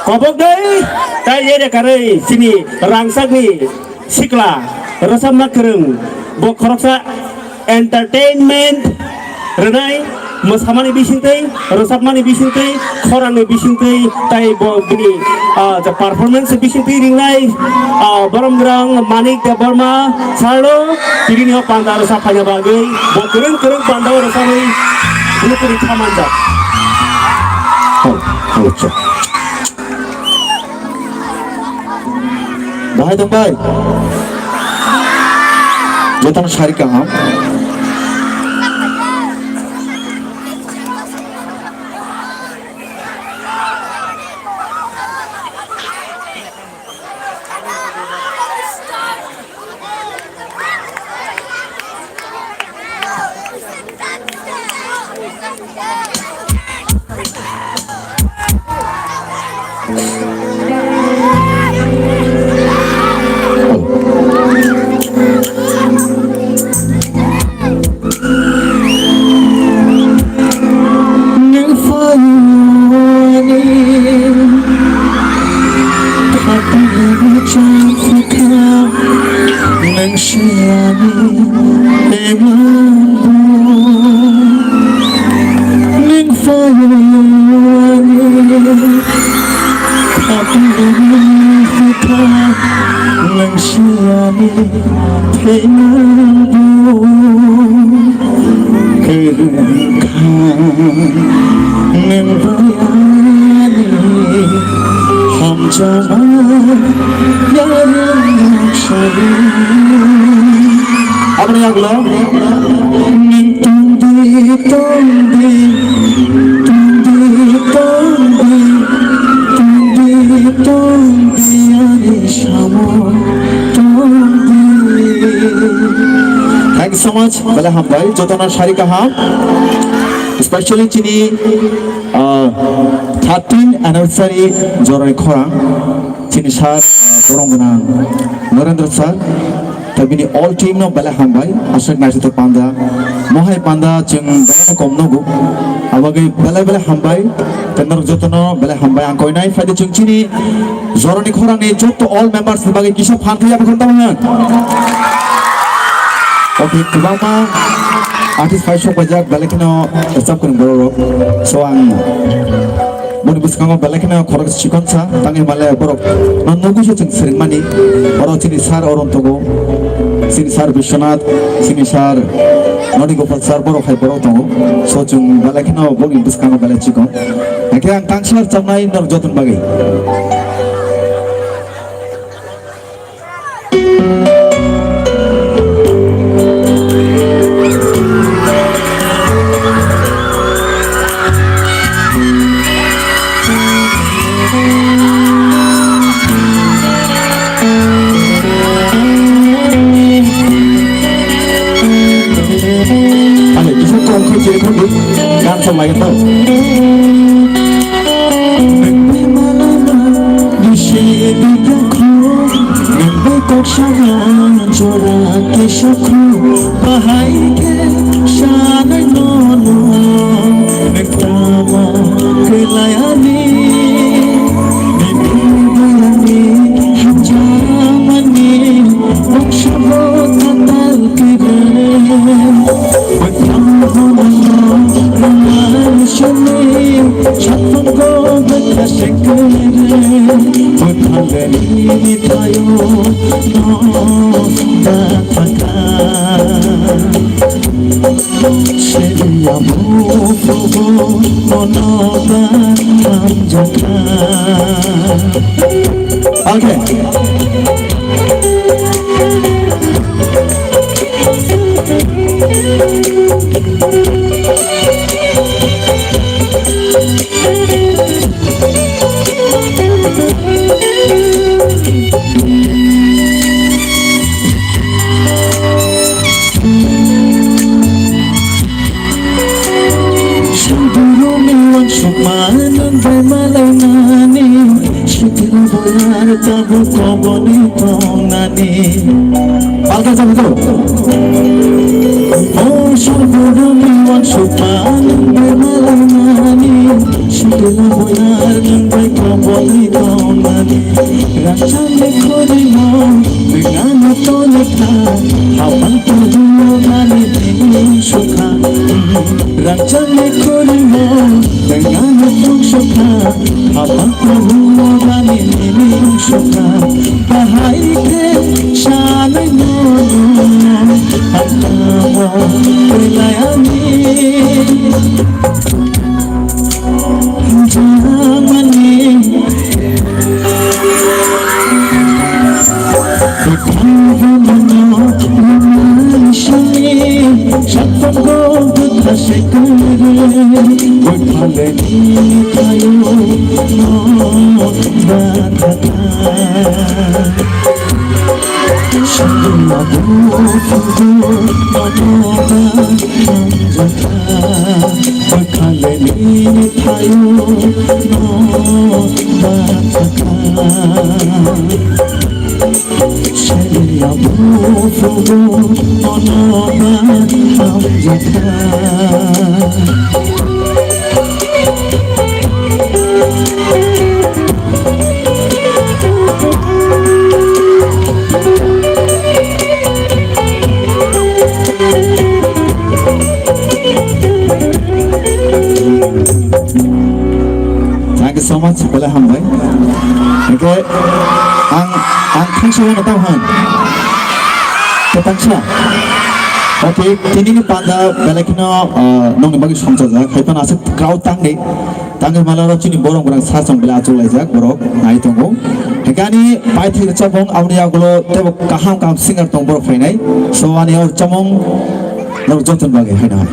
Kobok dei, tai ready kwrwi chini rangchakni sikla rwchapna kwrwng bo khoroksa entertainment rwnai, mwsamani bisingtwi, rwchapmani bisingtwi, khorangni bisingtwi, tai bo bini, ah, ja performance bisingtwi ringnai, ah, borom gwnang Manik Debbarma salo tini o panda rwchap phaina bagwi bo kwrwng kwrwng panda o rwchapwi bini tini kha manjak. Hal, hal, chok. Bahai tong bai. Jotono sari kaham. Nang siyani emang bu, nang fayani khapang hita, nang siyani emang bu. Kwrwngkha nwng bayani hamjakma yarwng sari. Aboni yagulo nwng tongdi, tongdi, tongdi, tongdi, tongdi, tongdi, ani samo tongdi. Thank you so much. Belai hambai, jotono sari kaham. Especially chini, ah, thirteen anniversary jorani khorang, chini sir, ah, borom gwnang Narendra sir, tei bini all team no belai hambai, aswk naisingthok panda, mohai panda chwng belai kom nugo, abagwi belai belai hambai, tei norok jotono belai hambai ang koinai, phaidi chwng chini jorani khorangni joto all members ni bagwi kisa phan khe yapharkha tamo hwnwi. Okay, kwbangma artist phai sok paijak, belai kheno rwchap kwrwng borok rok. So ang boni bwskango belai kheno khorok chikon sa, tangwi male borok no nugwi se chwng swrwngmani. Oro chini sir Arun tongo, chini sir Biswanath, chini sir Noni Gopal sir, borok hai borok tongo. So chwng belai kheno boni bwskango belai chikon. Hakhe ang tangsa rwchapnai norok jotoni bagwi. Saman jora kisa khu bahai khe sanai no nuo. Mektamo kelayani, mimi bayani, hamjamani, boksa bo tatal kere. Bwthang hwnwi rwmani simi, sathangko bwkha se kwrwi, bwthang bini thaio no da thangkha. Siriya bukubo mono ba hamjakha. Okay. Suduruni wansukma nwng bai malaimani, sitira boyar tabuk koboni tongnani. Palka jabo to. O suduruni wansukma nwng bai malaimani, sitira boyar nwng bai koboni tongnani. Rangchakni khorimo nwng ano tongwi kha, habang tongwi mani tini sukha. Rangchakni khorimo nwng ano tong sukha, habang tongwi mani tini sukha. Bahai khe sanai no nwng, ang tamo kwlai ani. Jamani. Bwkhaleni thaio no bathakha. Sariya buphuru nono ba hamjakha. Thank you so much, belai hambai. Hingke ang, ang thangsa wano tamo han. Tei thangsa. Okay, tini ni panda belai kheno, ah, nongni bagwi songchajak. Hai phano aswk crowd tangni. Tangwi mala oro chini borok borok sa chong belai achuk laijak borok nai tongo. Hingke ani paithak rwchapmung aboni yagulo teibo kaham kaham singer tong borok phainai. So ani o rwchapmung norok joto ni bagwi haino hai.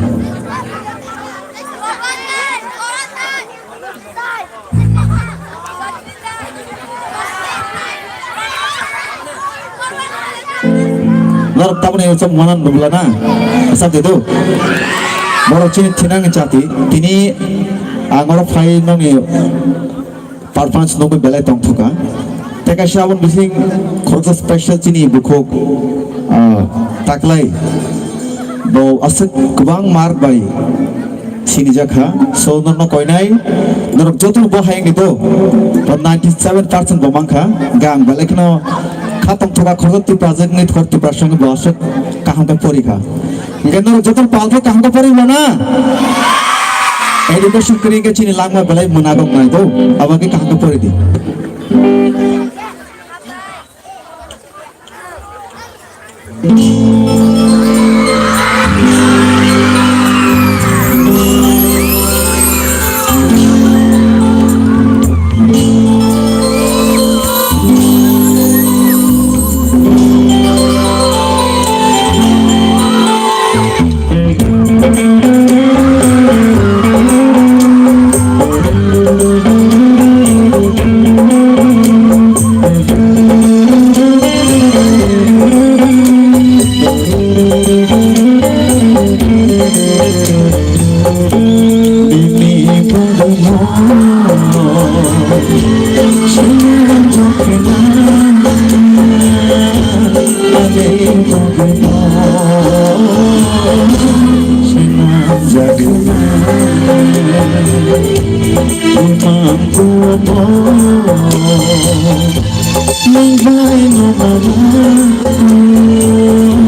Norok taboni chwng manan nubla na. Asam de do. Borok chini thinang jati. Tini ang oro phai nongni performance nugwi belai tongthokha. Tei kaisa aboni bising khoroksa special chini bukhuk, ah, taklai. Bo aswk kwbang mark bai sinijak kha. So, norokno koinai, norok joto bo hayungni do. Bo ninety seven percent bo mankha. Hingke ang belai kheno kha tongthoka khoroksa Tiprajwk wngwi khor Tipraswk wngwi bo aswk kaham khe porikha. Hingke norok joto palkhe kaham khe porikha na? Education kwrwi hingke chini langma belai mwnagok nai do. Abo khe kaham khe poridi. Bumang kumo, nang bai no mama,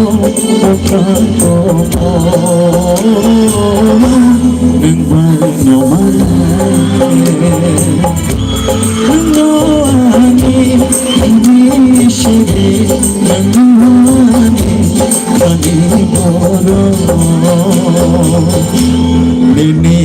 o kango mo, nang bai no mama. Nang no ani, ani shiri, nang no ani, ani moro. Nini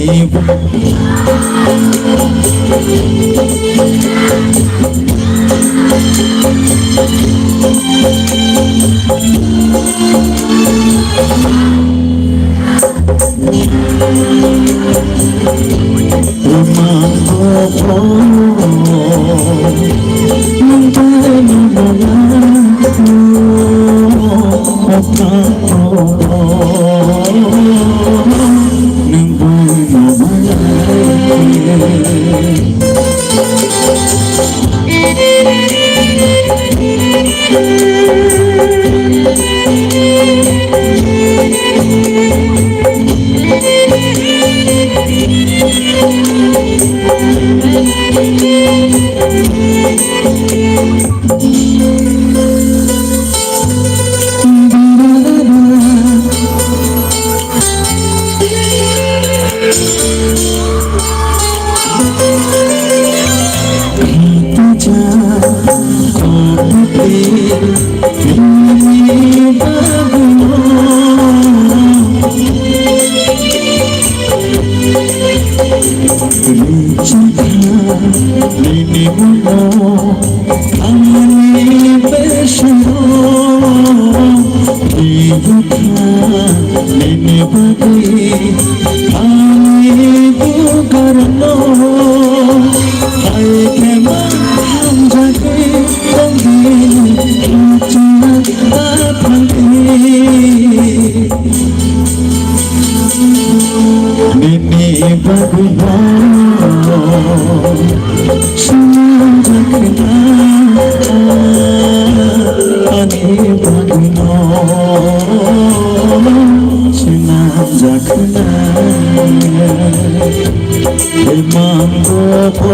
Nini bagwi no swnamjakna, ani bagwi no swnamjakna. Imang gobo,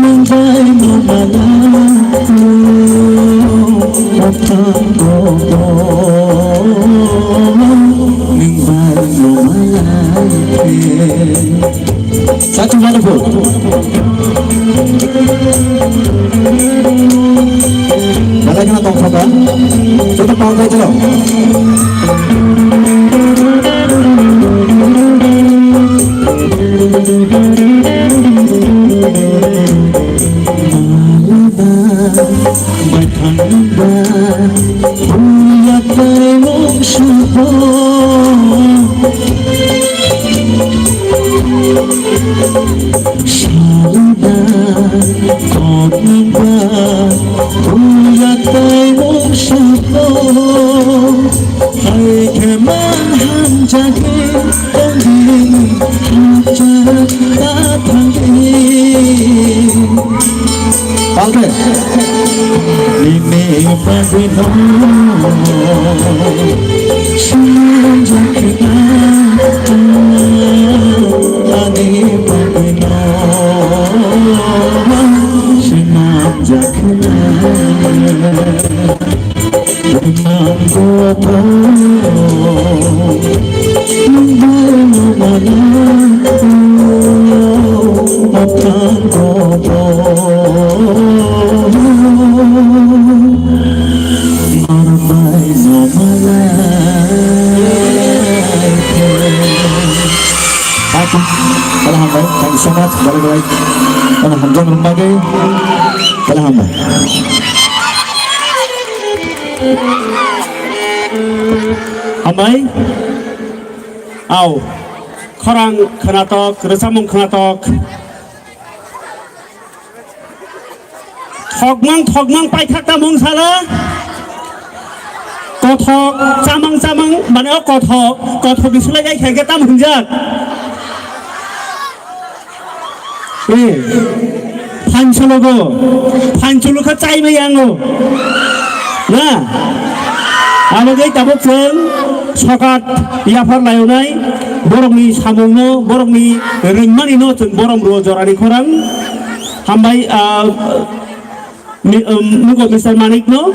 nang bai no mala, o tang gobo, nang bai no mala. Satu mana po? Balai kena tong sapa? Kita pau kai jero. Alada, bathang ba, uya kai mong sapa. Salada koknangba uya tei mung sabo. Hai khe man hamjagwi tongdi hapjak ta thangdi. Palke. Nini bagwi no swnamjakna, ani bagwi no swnamjakna. Nang gobo, nang bai no mala, o tang gobo. Nang bai no mala. Thank you. Kala hambai. Thank you so much. Balai balai. Kala hamjak rwng bagwi. Kala hambai. Hambai. Au. Khorang khwnatok, rwchapmung khwnatok. Thokmang, thokmang paithak ta mung sala. Kothok, chamang, chamang, mane o kothok, kothok ni sulai jai khe tam hwnjak. Eh, phanchologo, phancholo kha chai bai yango. Na? Abo gai tabuk chwng sokat yaphar layonai. Borokni samungno, borokni rwngmanino chwng borom rwo jorani khorang. Hambai, ah, mi-, um, nugo Mister Manikno.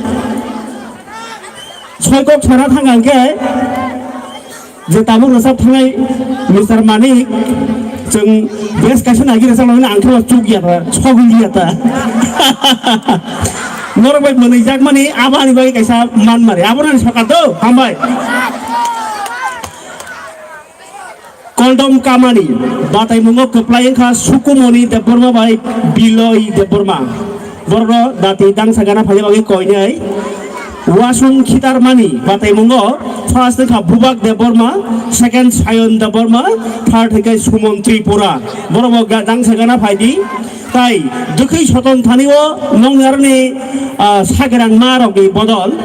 Soi kok sana thang ang khe, je tabuk rwchap thangnai Mister Manik, chwng best kaisa nagi rwchap laimani ang khe chuk ya ta, sogwi ya ta. Norok bai mwnwi jakmani abo ani bagwi kaisa man mari. Abo nani sokat do, hambai. Koldom kamani bataimungo kwplai wngkha Sukumoni Debbarma bai Biloi Debbarma. Borokno dati dangsa gana phaina bagwi koinai. Wasung khitarmani bataimungo first wngkha Bubak Debbarma, second Sayon Debbarma, third hwnkhe Sumon Tripura. Borokbo ga-, dangsa gana phaidi. Tai dwkhwi soton thani o nokni aroni, ah, sagrang ma rokni bodol.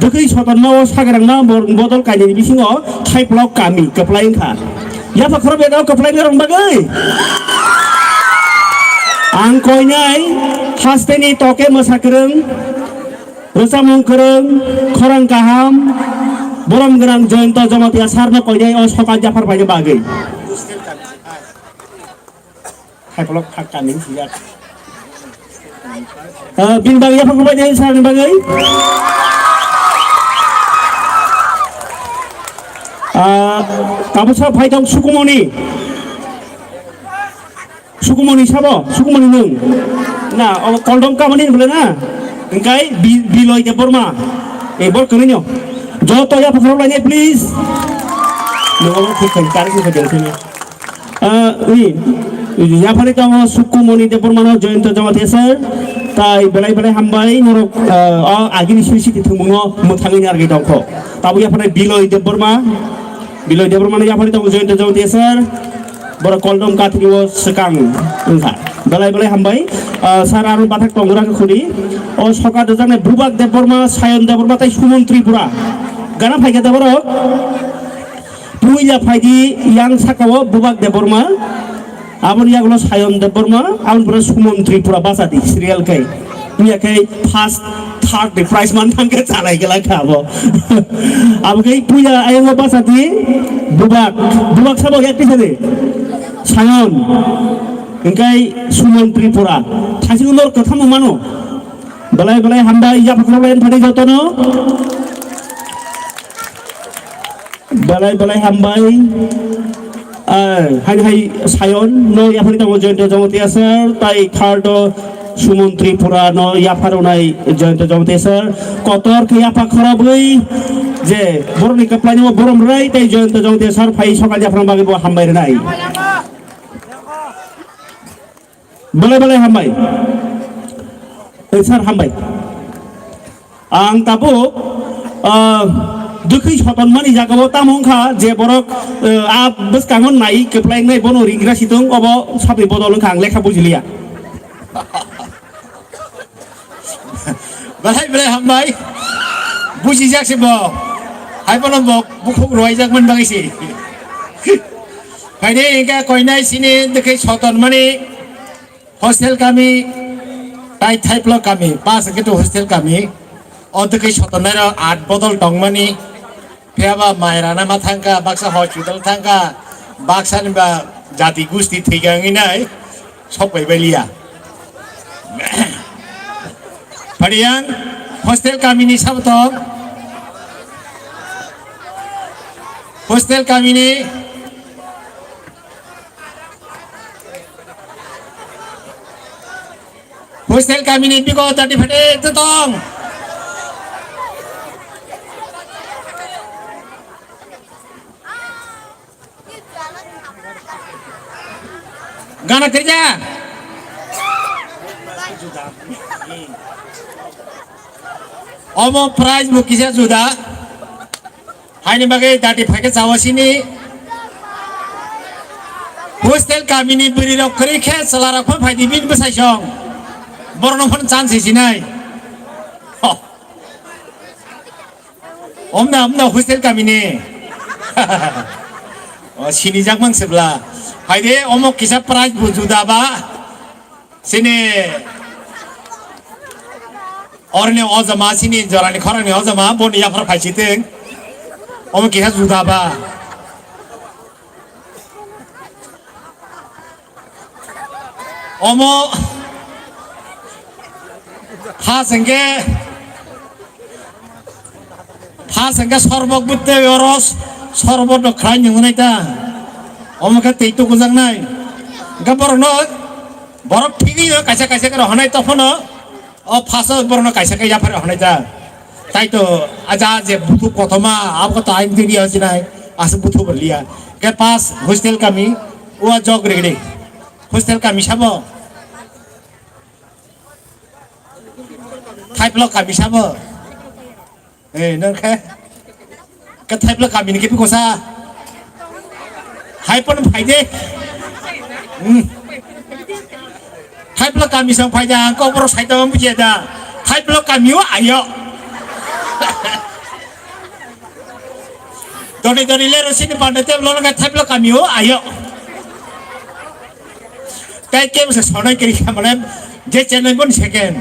Dwkhwi sotonma o sagrangma bo-, bodol kainwini bisingo Thaiplok kami kwplai wngkha. Yapha khorok bedao kwplai wngna rwng bagwi. Ang koinai hasteni toke mwsa kwrwng, rwchapmung kwrwng, khorang kaham, borom gwnang Jayanta Jamatia sarno koinai o sokat yaphar paina bagwi. Thaiplok phak kami sijak. Ah, bini bagwi yaphang bai dai sani bagwi. Ah, tabuk sa phai tong Sukumoni. Sukumoni sabo, Sukumoni nung. Na, o Koldom kamani bole na. Engkai Bi-, Biloi Debbarma. Eh, bor kene nyo. Joto yaphang lai ne, please. Nungo thik thik kar thik thik. Ah, ui, yaphani tongo Sukumoni Debbarmano Jayanta Jamatia sir, tai belai belai hambai norok, ah, o agini sui siti thwngmungno mwthangwi narwgwi tongkho. Tabuk yaphani Biloi Debbarma, Biloi Debbarmano yaphani tongo Jayanta Jamatia sir, borok Koldom kathwio swkang wngkha. Belai belai hambai, ah, sir aro bathak tongo rakha khudi. O sokat rwjaknai Bubak Debbarma, Sayon Debbarma tai Sumon Tripura. Gana phaikha da borok. Puila phaidi yang sakao Bubak Debbarma, aboni yagulo Sayon Debbarma, aboni pore Sumon Tripura bachadi serial khe. Wngya khe first, third ni prize man thangkhe chalai gela kha abo. Abo khe puila ayungo bachadi Bubak, Bubak sabo yak tisadi Sayon, hingkai Sumon Tripura. Thasi unor kathamo mano. Belai belai hambai yapha khorok lai phadi jotono. Belai belai hambai. Ah, hai hai Sayon no yaphani tongo Jayanta Jamatia sir, tai third o Sumon Tripura no yapharunai Jayanta Jamatia sir. Kotor khe yapha khorobwi je borokni kwplaino borom rwrai tai Jayanta Jamatia sir phai sokat yapharna bagwi bo hambai rwnai. Belai belai hambai. Eh, sir, hambai. Ang tabuk, ah, dwkhwi sotonmani jagao tamo wngkha je borok, eh, a bwskango nai kwplai wngnai bono ringra sitwng obo sabni bodol wngkha ang lekha bujiliya. Belai belai hambai. Bujijak se bo. Hai bono bo bukhuk rwaijakmani bagwi se. Phaidi hingke koinai sini dwkhwi sotonmani hostel kami, tai Thaiplok kami, pas hingke to hostel kami. O dwkhwi sotonnairok at bodol tongmani. Phiya ba mai rana ma thangkha, baksa hospital thangkha, baksa ni ba jati gusti thwikha wngwi nai sok pai bai liya. Phaidi yang hostel kami ni sabo tong. Hostel kami ni Hostel kami ni bigo dati phate tong. Gana kerja. Omo prize bo kisa juda. Haini bagwi dati phaikhe chawa sini. Hostel kamini bwrwi rok kwrwi khe chwla rok phano phaidi bini bwsai song. Borok no phano chance sinai. Ho. Omna omna hostel kamini. O sini jak mang sebla. Haide omo kisa prize bo juda ba. Sini orni ojama, sini jorani khorangni ojama, boni yaphar phaisitwng. Omo kisa juda ba. Omo ha sengke, ha sengke sorbok bwtwi oro sorbotno khlai nwngnai ta. Omo khe twi tukujaknai. Hwnkhe borokno, borok thigwi kaisa kaisa khe rohornai tophono. O phaso borokno kaisa khe yaphar rohornai ta. Tai to aja je buthu kothoma abo to ain diri hojinai aswk buthu bwrwliya. Hwnkhe pass hostel kami, o jog rigdi. Hostel kami sabo? Thaiplo kami sabo? Eh, nang khe? Ke thaiplo kami ni kipi kosa? Hai pon phai de. Hmm. Thaiplo kami sang phai da, ang kok borok sai tong buji da. Thaiplo kami o ayo. Doni doni lero sini pande teblo nang thaiplo kami o ayo. Tai kem se sonai kiri kha mane je chenai bon second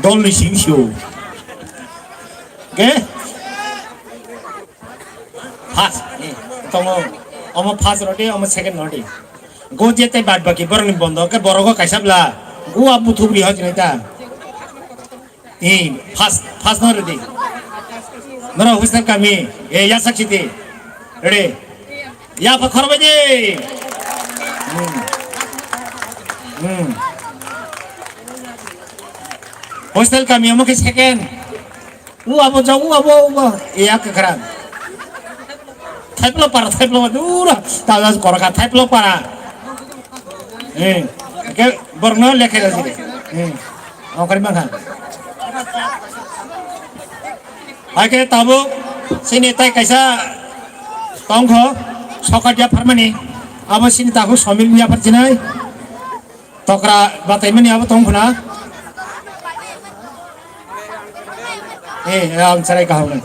dol ni sing sio. Ke? First, eh, tongo. Omo first rodi, omo second rodi. Go je tai bad baki borok ni bondo ke borok go kaisa bla. Go abu thubri hoj nai ta. Eh, first, first no ready. Nora hostel kami, eh, ya sak siti. Ready. Ya pa khorbai di. Hmm. Hmm. Hostel kami omo ke second. U abo jago, u abo, u abo. Eh, ya kekran. Thaiplo para, thaiplo para, dura. Talas korka, thaiplo para. Eh, ke borno lekhe jasi. Eh, okari mangha. Hai ke tabuk sini tai kaisa tongkho sokat ya pharmani. Abo sini tahu somil ya pharchinai. Tokra bataimani abo tong khuna. Eh, ang cherai kaham nai.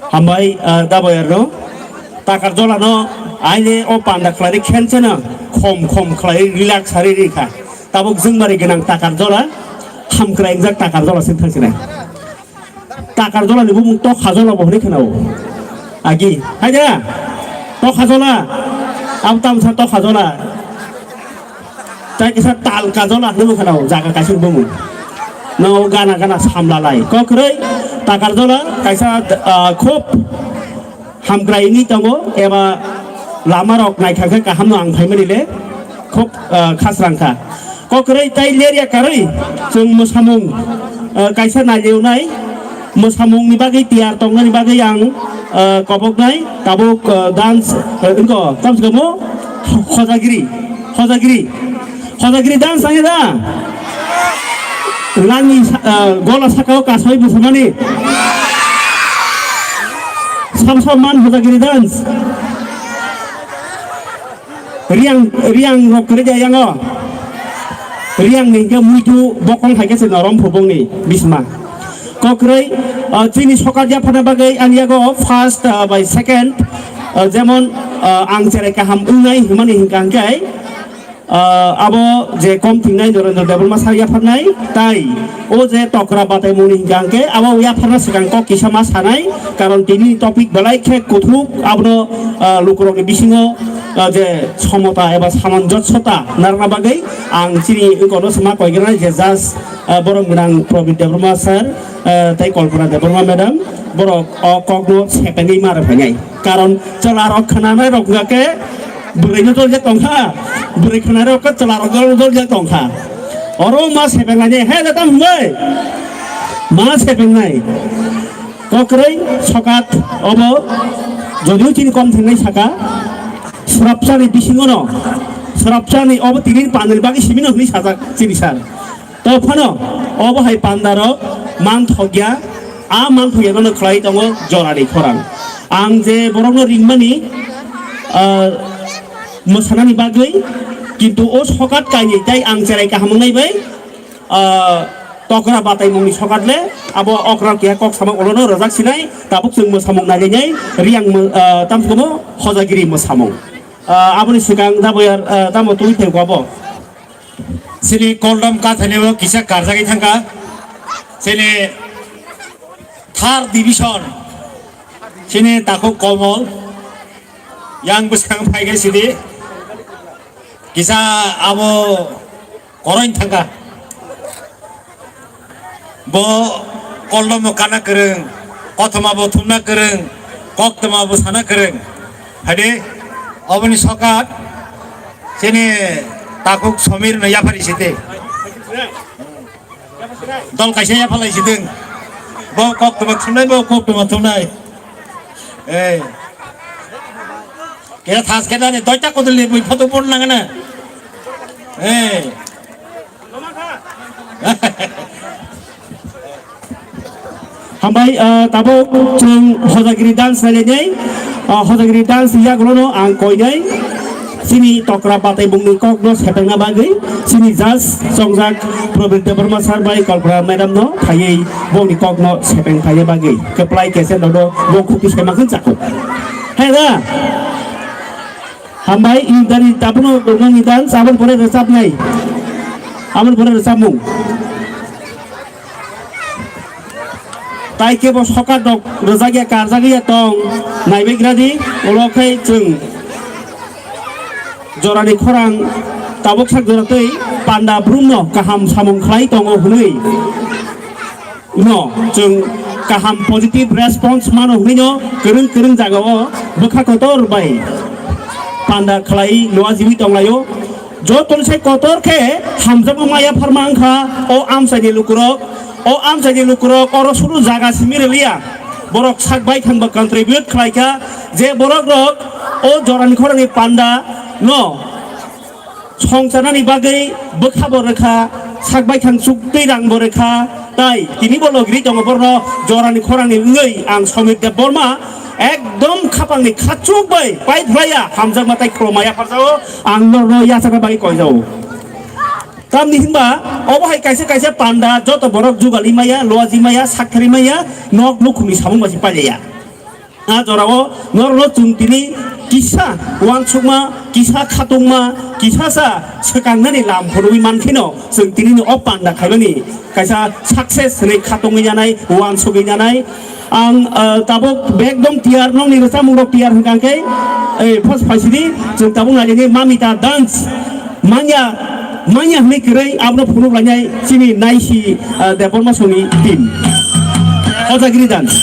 Hambai, ah, daboyar no. Takar jola no, aile o panda khlai khenchena, khom khom khlai relax hari rikha. Tabuk jwngmari gwnang takar jola, hamkrai ingjak takar jola sing thangsinai. Takar jola ni bumung tokha jola bo hwnwi khwnao. Agi, hai da? Tokha jola. Abo tamsa tokha jola. Tai kisa talka jola hwnwi khwnao, jaga kaisa bumung. No gana gana samla lai. Kokroi takar jola kaisa, ah, khub hamkrai wngwi tongo, eba lama rok naikha khe kaham no ang phaimani le khub, ah, khasrang kha. Kokroi tai lerya karwi chwng mwsamung, ah, kaisa nailewnai mwsamung ni bagwi tiyar tongnani bagwi ang, ah, koboknai tabuk, ah, dance, ah, wngkha tamsukamo hojagiri, hojagiri. Hojagiri dance ang da? Langni sa-, ah, gola sakao kasoi busamani. Sam sam man hojagiri dance. Riang, riang rok kere jaya ngo. Riang ni ke muitu bokong hai ke se norom phobong ni bisma. Kokroi, ah, chini sokat ya phana bagwi ang yago first, ah, by second, ah, jemon, ah, ang cherai kaham ungnai himani hingka hingkai. Ah, abo je kom thingnai Narendra Debbarma sar yapharnai, tai o je tokra batai mungni hingka hingke abo yapharna swkang kok kisa ma sanai, karon tini topic belai khe kuthuk abono, ah, lukurokni bisingo, ah, je somota eba samanjosota narwkna bagwi ang chini wngkokno sima koigenai je just, ah, borom gwnang Prabit Debbarma sir, ah, tei Kalpana Debbarma madam borok o kokno sepengwi ma rwphainai. Karon chwla rok khwnanai rok wngkha khe bwrwi no doljak tongkha, bwrwi khwnanai rok khe chwla rok no doljak tongkha. Oro ma sepengnai he jata hwnbai ma sepengnai. Kokroi sokat obo jodio chini kom thengnai saka srapchani bisingo no srapchani obo tini panel bagwi simino hwnwi sajak chini sar. To phano obo hai pandarok manthokya, a manthokya no khlai tongo jorani khorang. Ang je borokno ringmani, ah, mwsanani bagwi, kintu o sokat kainwi tai ang cherai kaham wngnai bai, ah, tokra batai mungni sokat le abo okra kiya kok sama ulono rojak sinai tabuk chwng mwsamung nailainai riang mw-, ah, tamsukamo hojagiri mwsamung. Ah, aboni swkang daboyar, ah, tamo twi thengkho abo. Chini Koldam kathani o kisa karjagwi thangkha. Chini third division. Chini takhuk Komol. Yang bwskang phaikhe sidi. Kisa abo koroin thangkha. Bo koldomo kana kwrwng, kothoma bo thumna kwrwng, koktwma bo sana kwrwng. Hade, oboni sokat chini takhuk Somir no yaphari site. Dol kaisa yaphalai sidwng. Bo koktwma thumnai, bo koktwma thumnai. Ei. Kira thas khe dani doita kodol ni bui photo pon nangana. Ei. Hambai, ah, tabuk chwng Hojagiri dance nailainai. Ah, Hojagiri dance yagulono ang koinai. Chini tokra batai bungni kokno sepengna bagwi chini judge chongjak Probir Debbarma sir bai Kalpana madam no phaiwi bongni kokno sepeng phaina bagwi kwplai kese nono bo khuti sema khwn chakho. Hai da? Hambai, indari tabuno nongni dance aboni pore rwchapnai. Aboni pore rwchapmung. Tai kebo sokat rok rwjak ya, karjak ya tong, naibai gra di, ulo khai chwng jorani khorang tabuk sak jora twi panda brumno kaham samung khlai tongo hwnwi no chwng kaham positive response mano hwnwi no kwrwng kwrwng jagao bwkha kotor bai panda khlai luajiwi tonglaio. Jotoni sai kotor khe hamjakma maya pharma wngkha o amchaini lukurok. O amchaini lukurok oro suru jaga simi rwliya. Borok sak baithang bo contribute khlaikha je borok rok o jorani khorangni panda no songcharnani bagwi bwkha bo rwkha, sak baithang chuk twi rang bo rwkha, tai tini bo logiri tongo borno jorani khorangni wngwi ang Somir Debbarma ekdom khapangni khachuk bai pai phlaiya hamjakma tai khulumaya pharjao ang norno yachakna bagwi koijao. Tamni hinba obo hai kaisa kaisa panda joto borok jugali maya, luaji maya, sakthari maya, nok nukhungni samung basi pailaya. A jorao norno chwng tini kisa uansukma, kisa khatungma, kisa sa swkangnani lam phunugwi mankheno chwng tini o panda khaimani kaisa success hwnwi khatungwi nanai, uansugwi nanai. Ang, ah, tabuk bekdom tiyar, nokni rwchapmungrok tiyar hwnkha khe, eh, first phaisidi, chwng tabuk nailini Mamita dance, manya, manya hwnwi kwrwi abono phunuk lainai chini naisi, ah, Debbarma songni team. Hojagiri dance.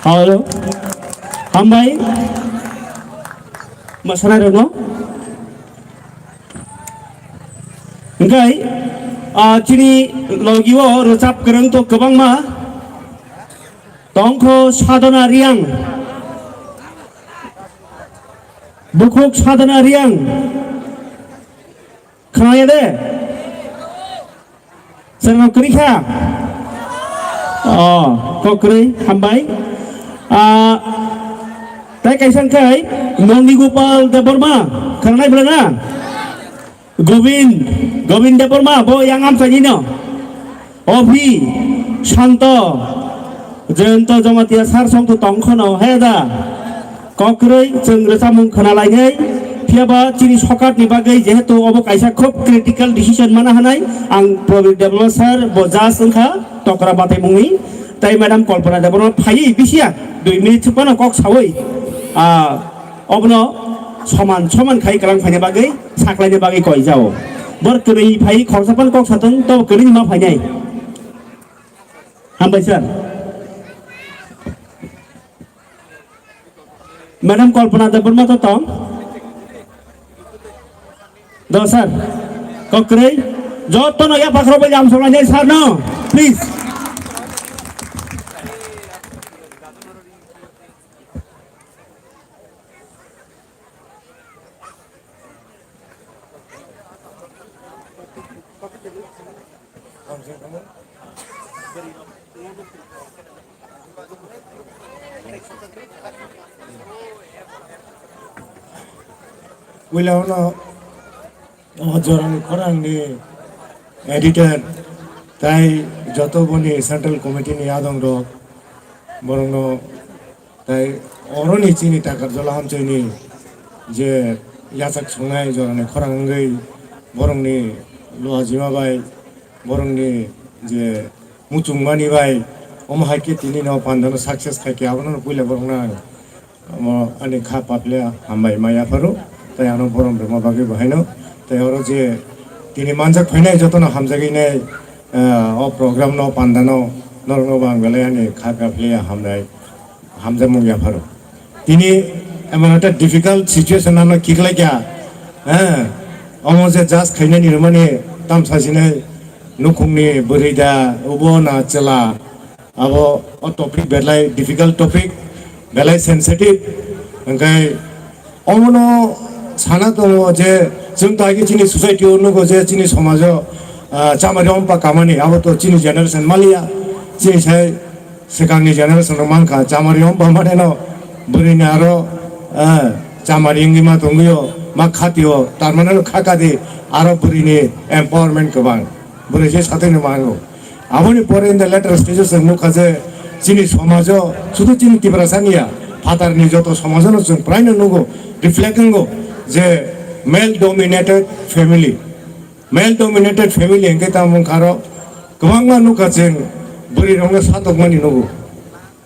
Hello. Hambai. Masana reno. Engkai, ah, chini logi o rwchap kwrwng to kwbangma. Tongkho Sadhana Riang. Bukhuk Sadhana Riang. Khwnaya de? Chwng kwrwi kha? Oh, kok kwrwi, hambai. Ah, tai kaisa wngkhai Nondi Gopal Debbarma, khwnanai bwlana? Govind, Govind Debbarma, bo yang amchaini no. Obhi, Santo, Jayanta Jamatia sir song to tong khono, he da. Kokrwi chwng rwchapmung khna lainai, phiyaba chini sokatni bagwi jehetu obo kaisa khub critical decision mana hanai, ang Prabir Debbarma sir bo judge wngkha, tokra batai mungwi, tai madam Kalpana Debbarma phaiwi bisiya dui minute phano kok sawi, ah, obono soman soman khai kwlang phaina bagwi, saklaina bagwi koi jao. Bor kwrwi phai khoroksa phano kok satong, to kwrwi ma phainai. Hambai sir. Madam Kalpana Debbarma to tong? Do sir. Kokrwi. Jotono ya pakhro bai jam songnai sir no. Please. Puila uno o jorani khorangni editor tai joto boni central committee ni adong rok borokno Tai oroni chini Takarjala amchoini je yachak songnai jorani khorang wngwi borokni luajima bai, borokni je muchungmani bai, omo hai khe tini no pandano success khai khe abono puila borokno ang omo ani kha paplia hambai ma yapharo, tai ano borom rwma bagwi bo haino. Tai oro je tini manjak phainai jotono hamjagwi nai, ah, o program no pandano norokno bo ang belai ani kha paplia hambai. Hamjakmung yapharo. Tini emon ekta difficult situation ano kiklaikha, eh, omo je judge khainani rwmani tamsa sinai nukhungni bwrwi da, ubo na chwla, abo o topic belai difficult topic, belai sensitive, hwnkhe omono sana tongo je chwng tai khe chini society o nugo je chini somajo, ah, chamari ompa kamani, abo to chini generation maliya, chini sai Swkangni generation rok mankha, chamari wng bamani no bwrwini aro, eh, chamari wngwi ma tongwio, ma khatio, tarmani no kha kadi aro bwrwini empowerment kwbang. Bwrwi je satwi no mango. Aboni pore in the later stages ang nukha je chini somajo, sudu chini Tiprasa niya, phatarni joto somajono chwng praino nugo, reflect wngo je male dominated family. Male dominated family hwnkhe tamo wngkha aro kwbangma nukha chwng bwrwi rokno satokmani nugo.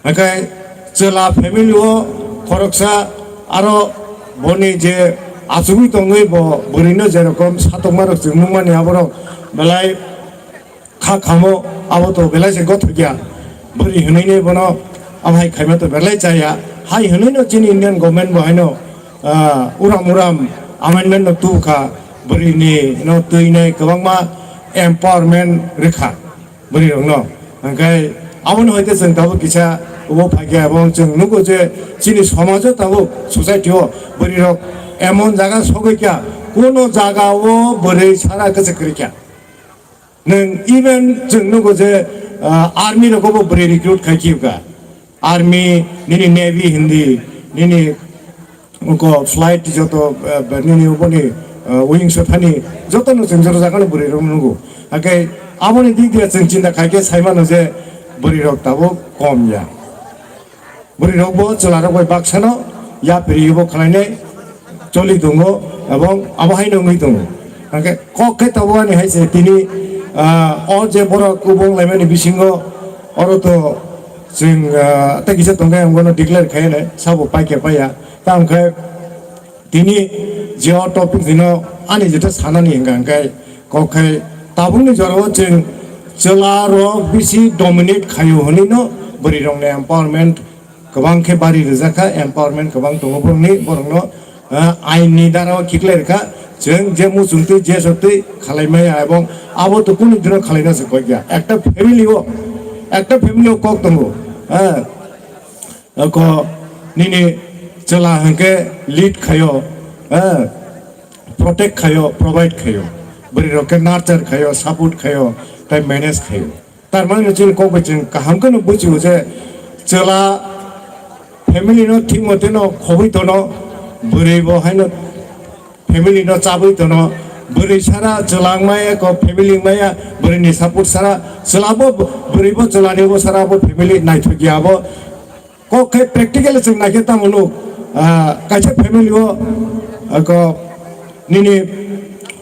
Hwnkhe chwla family o khoroksa aro boni je achugwi tongwi bo bwrwino jerokom satokma rok chwng nukmani aborok belai kha khamo abo to belai se gothokya. Bwrwi hwnwi bono amhai khaima to belai chaya. Hai hwnwi no chini Indian government bo haino ah, uram uram amendment no tubukha, bwrwini no twinai kwbangma empowerment rwkha bwrwi rokno. Hwnkhe aboni hoite chwng tabuk kisa ubo phaikha, abo chwng nugo je chini somajo tabuk society o bwrwi rok emon jaga sogwi kha, kuno jaga o bwrwi sara kwchwk kwrwi kha. Nwng even chwng nugo je, ah, army rogo bo bwrwi recruit khai khibka. Army, nini navy hindi, nini Uko flight joto, eh, nini uboni, eh, wings o thani joto no chwng jora jagano bwrwi rok nugo. Hake aboni dik dia chwng chinta khai khe sai mano je bwrwi rok tabuk kom ya. Bwrwi rok bo chwla rok bai baksano yapri bo khlainai choli tongo ebong abo hai no wngwi tongo. Hake kok khe tabuk ani hai se tini, ah, o je borok kubung laimani bisingo oro to chwng, ah, tei kisa tongkhe ang bono declare khai nai sabo paikhe paiya. Tamo khe tini je o topic dino ani jeto sanani hingka hingkai kok khai tabukni jorao chwng chwla rok bisi dominate khaio hwnwi no bwrwi rokni empowerment kwbang khe bari rijak kha, empowerment kwbang tongo borokni, borokno, ah, ain ni dara o khiklai rwkha. Chwng je muchung twi je sok twi khalai maya ebong abo to kunu dino khalaina se kok ya. Ekta family o, ekta family o kok tongo. Ah, ko nini chwla hwnkhe lead khaio, eh, protect khaio, provide khaio, bwrwi rok khe nurture khaio, support khaio, tei manage khaio. Tar mani chini kok bai chwng kaham kheno buchio je chwla family no thik mote no khobwi tono, bwrwi bo haino family no chabwi tono, bwrwi sara chwla wngmaya ko family wngmaya, bwrwi ni support sara chwla bo, bwrwi bo chwla ni bo sara bo family naithok ya bo. Kok khe practically chwng naikhe tamo nuk, ah, kaisa family o, ah, ko nini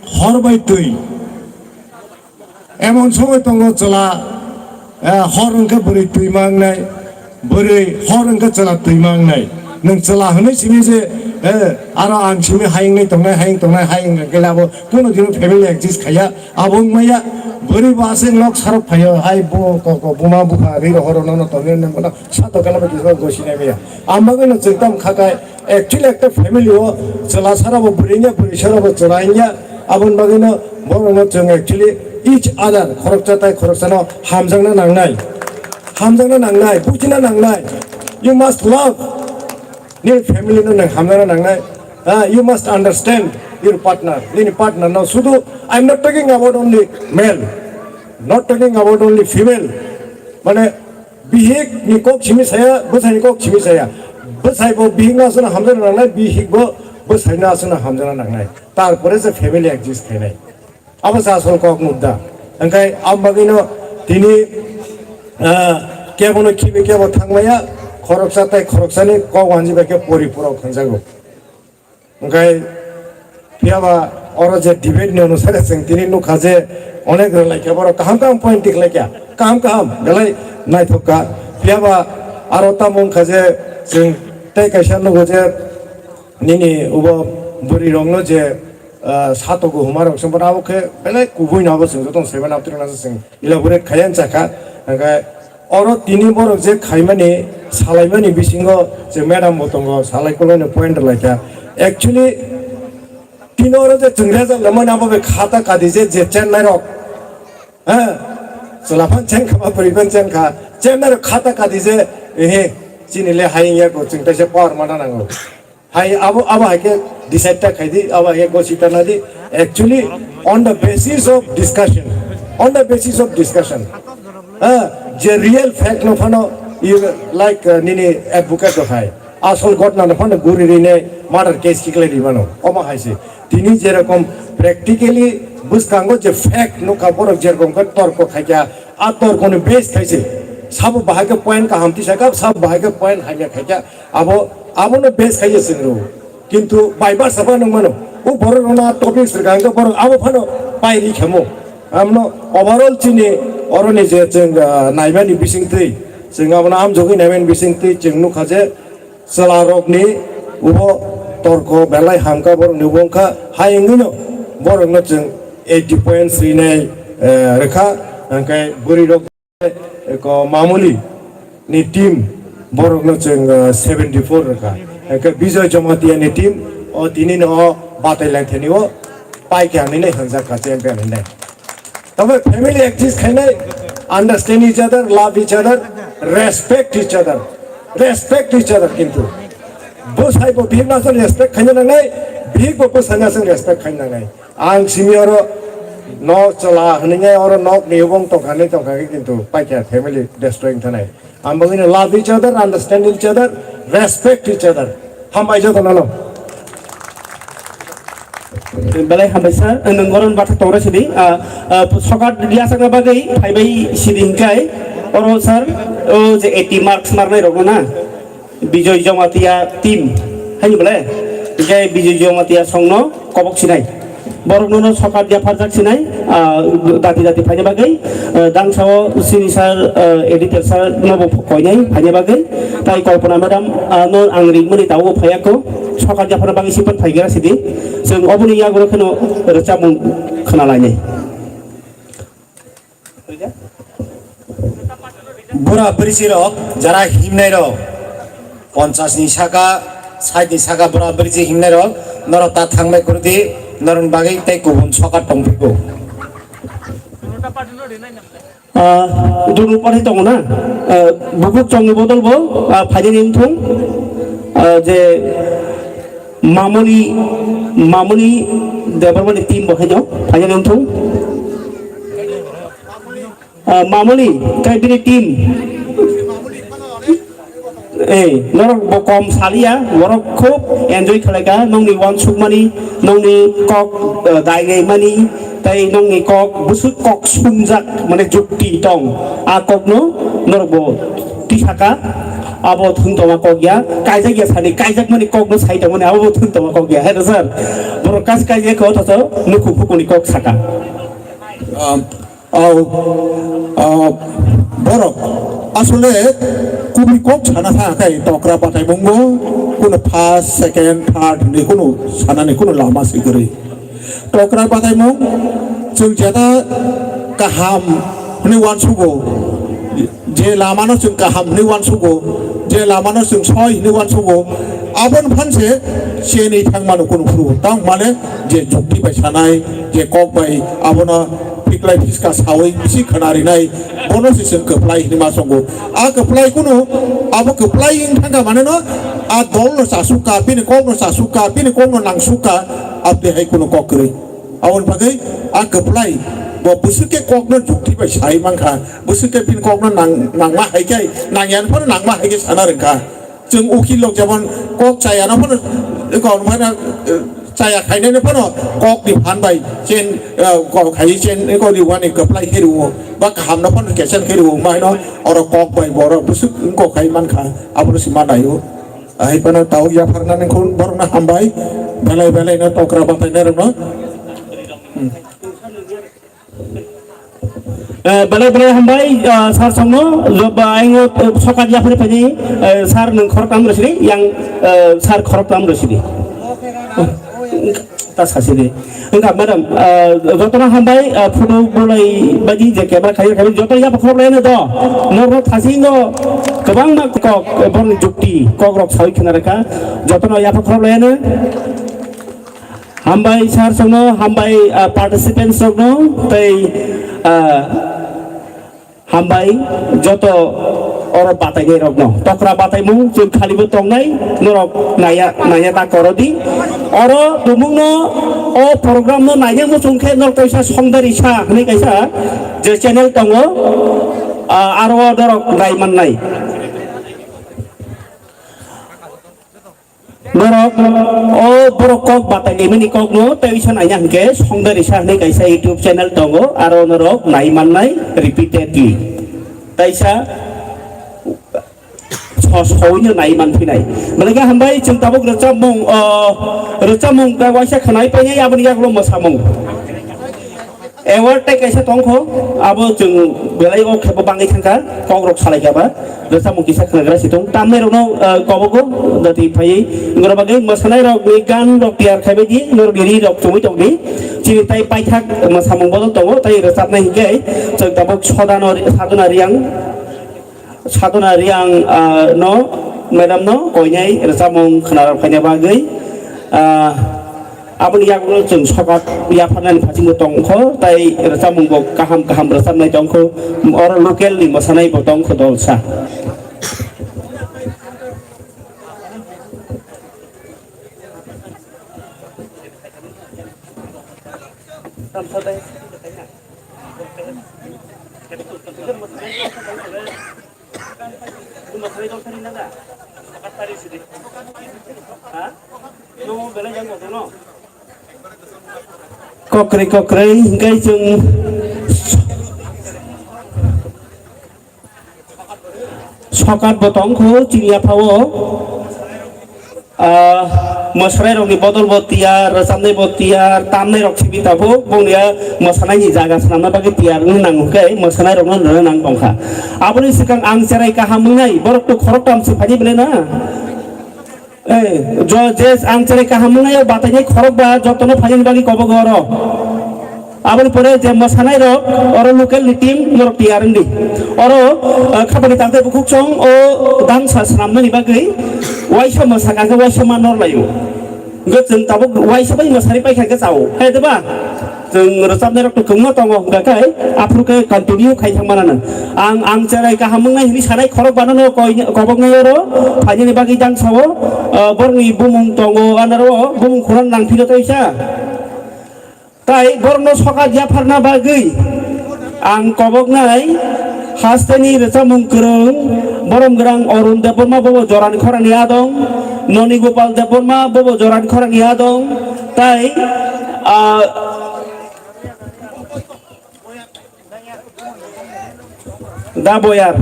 hor bai twi emon somoi tongo chwla, ah, hor hwnkhe bwrwi twi mangnai, bwrwi hor hwnkhe chwla twi mangnai. Nwng chwla hwnwi simi je, eh, aro ang simi hayung nai tongnai, hayung tongnai, hayung hwnkhe labo kuno dino family exist khaiya. Abo wngmaya bwrwi bo aswk nok sarok phaio, hai bo koko buma bupha ri rohoro nono tongwi nang bono sato kala bai kisa gosi nai maya. Ang bagwi no chwng tam kha kai, actually ekta family o chwla sara bo bwrwi ya, bwrwi sara bo chwla ya. Aboni bagwi no borok no chwng actually each other khoroksa tai khoroksa no hamjakna nangnai, hamjakna nangnai, bujina nangnai. You must love. Nini family no nang hamjakna nangnai. Ah, you must understand your partner. Nini partner no sudu, I am not talking about only male, not talking about only female. Mane bihik ni kok simi saya, bwsai ni kok simi saya. Bwsai bo bihik no aswk hamjakna nangnai, bihik bo bwsai no aswk hamjakna nangnai. Tarpore se family exist khainai. Abo se asol kok mudda. Hingkai abo bagwino tini, ah, kebono khibi kebo thangmaya, khoroksa tai khoroksani kok wanji bai khe poripurok hwnjago. Hingkai phiyaba oro je debate ni onusare chwng tini nukha je onek rwlai khe borok kaham kaham point tiklaikha, kaham kaham belai naithok kha. Phiyaba aro tamo wngkha je chwng tei kaisa nugo je nini ubo bwrwi rokno je ah, satogo huma rok se, abo khe belai kubui no abo chwng joto saiman abtwrwng nasa chwng elaborate khaiya chakha. Hingkhe oro tini borok je khaimani, salaimani bisingo je madam bo tongo, salai kolmani point rwlaikha. Actually, tini oro je chwng result lamani abo bai khata kadi je, je chennai rok, ha, chwla phan chen kha, ba bwrwi phan chen kha, chennai rok khata kadi je, ehe, chini le hai wngya ko, chwng taisa power mana nango. Hai abo, abo hai khe decide ta khai di, abo hai khe gosi ta na di. Actually, on the basis of discussion, on the basis of discussion, ha, je real fact no phano, you like, uh, nini advocate rok hai asol ghotna no phano guri ri ne murder case kiklai ri mano, omo hai se. Tini jerokom practically bwskango je fact nukha, borok jerokom khe torko khaikha, a torko ni base khai se. Sabo bahai khe point kaham tisa kha, sabo bahai khe point hamya khaikha. Abo, abono base khai se chwng rw. Kintu bai barsa phano nung mano. O borok rok na topics rwkha hwnkhe borok abo phano pai ri khamo. Amno overall chini oroni je chwng, ah, naimani bisingtwi, chwng abono amjogwi naimani bisingtwi chwng nukha je chwla rokni ubo torko belai hamkha borokni ubo wngkha. Hai wngwino borokno chwng eighty points rinai, eh, rwkha. Hwnkhe bwrwi rok ko mamuli ni team borok no chwng, uh, seventy four rwkha. Hwnkhe Bijoy Jamatia ni team o tini no o batai lai thani o paikha hinwi hwnjak kha champion hinwi. Tamo family exist khainai, understand each other, love each other, respect each other, respect each other kintu bwsai bo bihik no respect khaina nangnai, bihik bo bwsai no respect khaina nangnai. Ang simi oro nok chwla hwnwi oro nok ni ubung tongkha nai tongkha khe kintu paikha family destroy wng thanai. Ang bagwino love each other, understand each other, respect each other. Hambai joto no no. Belai hambai sir, nwng goron bathak tongra sidi, ah, ah, sokat yasakna bagwi phaibai sidi hinkai, oro sir, o je eighty marks marnai rokno na, Bijoy Jamatia team, haini belai, hinkhe Bijoy Jamatia songno kobok sinai. Borok nono sokat yapharjak sinai, ah, dati dati phaina bagwi, ah, dangsao sini sir, ah, editor sir nobo koinai phaina bagwi, tai Kalpana madam, ah, no ang ringmani tabo phaiya ko, sokat yapharna bagwi sipan phaigra sidi, chwng oboni yagulo kheno rwchapmung khna lainai. Bura brisi rok, jara himnai rok, ponchas ni saka, sait ni saka bura brisi himnai rok, norok ta thangbai kwrwdi, norok bagwi tei kubun sokat tongphiko. Ah, dunu pathai tongo na, ah, bukuk chongni bodol bo, ah, phainani wngthung, ah, je Mamoni, Mamoni Debbarmani team bo haino, phainani wngthung. Ah, Mamoni, tei bini team. Eh, norok bo kom saliya, borok khub enjoy khlaika, nongni uansukmani, nongni kok, ah, dainai mani, tei nongni kok, bwswk kok sumjak, mane jukti tong, a kokno norok bo tisaka, abo thwng tongma kok ya, kaijak ya sani, kaijakmani kokno sai tongmani, abo bo thwng tongma kok ya, hai sir, borok kas kaijak khe, othocho nukhung khukuni kok saka. Ah, borok asole kubui kok sana tha khai tokra batai mungo, kuno first, second, third hinwi kuno sanani kuno lama se kwrwi. Tokra batai mung chwng jeta kaham hinwi uansugo, je lamano chwng kaham hinwi uansugo, je lamano chwng soi hinwi uansugo, aboni phanse chenwi thangmano kuno phuru. Tang mane je jukti bai sanai, je kok bai abono phiklai phiska sawi bisi khwna rinai, bono se chwng kwplai hinwi ma songo. A kwplai kuno, abo kwplai wng thangkha mane no, a dol no chasukha, bini kok no chasukha, bini kok no nangsukha, aboni hai kuno kok kwrwi. Aboni bagwi a kwplai bo bwswk khe kokno jukti bai sai mankha, bwswk khe bini kokno nang-, nangma hai khe, nangya phano nangma hai khe sana rwngkha. Chwng ukil rok jemon kok chaya no phano, kok phano, eh, chaya khainai no phano kok ni phan bai chen, eh, kok khai chen, eh, kok ni wani kwplai khe rwo, ba kaham no phano kechen khe rwo, ma hino oro kok bai borok bwswk wng kok khai mankha, abono se ma naio. Hai phano tau yapharnani khun borokno hambai, belai belai no tokra batai nai rokno. Hmm. Eh, belai belai hambai, eh, sir songno, job, eh, aingo, eh, sokat yaphari phani, eh, sir nwng khoroktham rwsidi, yang, eh, sir khoroktham rwsidi. Ta sasidi. Wngkha madam, eh, jotono hambai, eh, photo bolai baji je camera khair khair joto yapha khorok laino do. Norok thasi no kwbangma kok, eh, borni jukti, kok rok sawi khna rwkha. Jotono yapha khorok laino. Hambai sir songno, hambai, ah, participants rokno, tei, ah, hambai joto oro batainai rokno. Tokra bataimung chwng khalibo tongnai, norok naya, naya ta korodi. Oro tumungno o program no naina muchung khe norok kaisa Songdari Sa hwnwi kaisa je channel tongo, ah, aro norok nai mannai. Norok o borok kok batai limani kokno tei wisa naina hwnkhe Songdari Sa hwnwi kaisa YouTube channel tongo, aro norok nai mannai repeatedly. Taisa so-, sawino nai manphinai. Belai khe hambai, chwng tabuk rwchapmung, o, rwchapmung khe waisa khwnai painai, aboni yagulo mwsamung. Award tei kaisa tongkho, abo chwng belai o khe bo bangwi thangkha, kokrok salaikha ba, rwchapmung kisa khwnagra si tong, tamnai rokno, eh, kobogo, jati phaiwi, wngro bagwi mwsanai rokni gan rok tiyar khaibai di, norokni ri rok chumui tong di, chini tai paithak mwsamung bodol tongo, tai rwchapnai hinkhe chwng tabuk Sodano, Sadona Riyang, Sadona Riyang, ah, no, madam no, koinai rwchapmung khwna rok khaina bagwi, ah, aboni yagulo chwng sokat yapharnani phasingo tongkho, tai rwchapmung bo kaham kaham rwchapnai tongkho, oro local ni mwsanai bo tongkho dolsa. Kokrwi kokrwi hingke chwng sokat bo tongkho chini yaphao. Ah, mwsanairokni bodol bo tiyar, rwchapnai bo tiyar, tamnairok simi tabuk bongni a mwsanaini jaga swnamna bagwi tiyar wngna nango khe mwsanairokno rwna nang tongkha. Aboni swkang ang cherai kaham wngnai, borok to khoroktam se phaini belai na. Eh, jo, je ang cherai kaham wngnai, o batainai khorok ba jotono phainani bagwi kobogo oro. Aboni pore je mwsanairok, oro local ni team norok tiyar wngdi. Oro, eh, khapani tangtai bukhuk song o dangsa swnamnani bagwi waisa mwsaka khe waisa ma norlaio. Hwnkhe chwng tabuk waisa bai mwsari paikha khe chao. Hai diba? Chwng rwchapnairok to kwbangma tongo, hwnkha khe aphuru khe continue khai thang manano. Ang, ang cherai kaham wngnai hwnwi sanai khorok banano koi-, koboknai oro phainani bagwi dangsa o, ah, borokni bumung tongo, anaro bumung khorang nang phino toisa. Tai borokno sokat yapharna bagwi ang koboknai hasteni rwchapmung kwrwng borom gwnang Arun Debbarma bobo jorani khorangni adong, Noni Gopal Debbarma bobo jorani khorangni adong, tai, ah, Da boyar,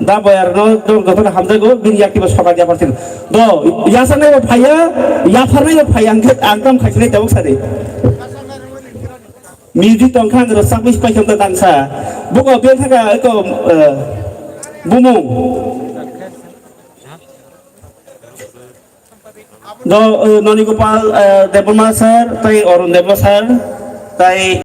da boyar no dol gotor hamjago, bini yakti bo sokat yapar sin. Do, yasanai bo phaya, yapharnai bo phaya, angkhe ang tam khaisinai tabuk sadi. Music tong khang rwchapwi pai kham ta tangsa. Buko bel thaka eko, eh, bumung. Do, eh, Noni Gopal, eh, Debbarma sir, tai Arun Debbarma sir, tai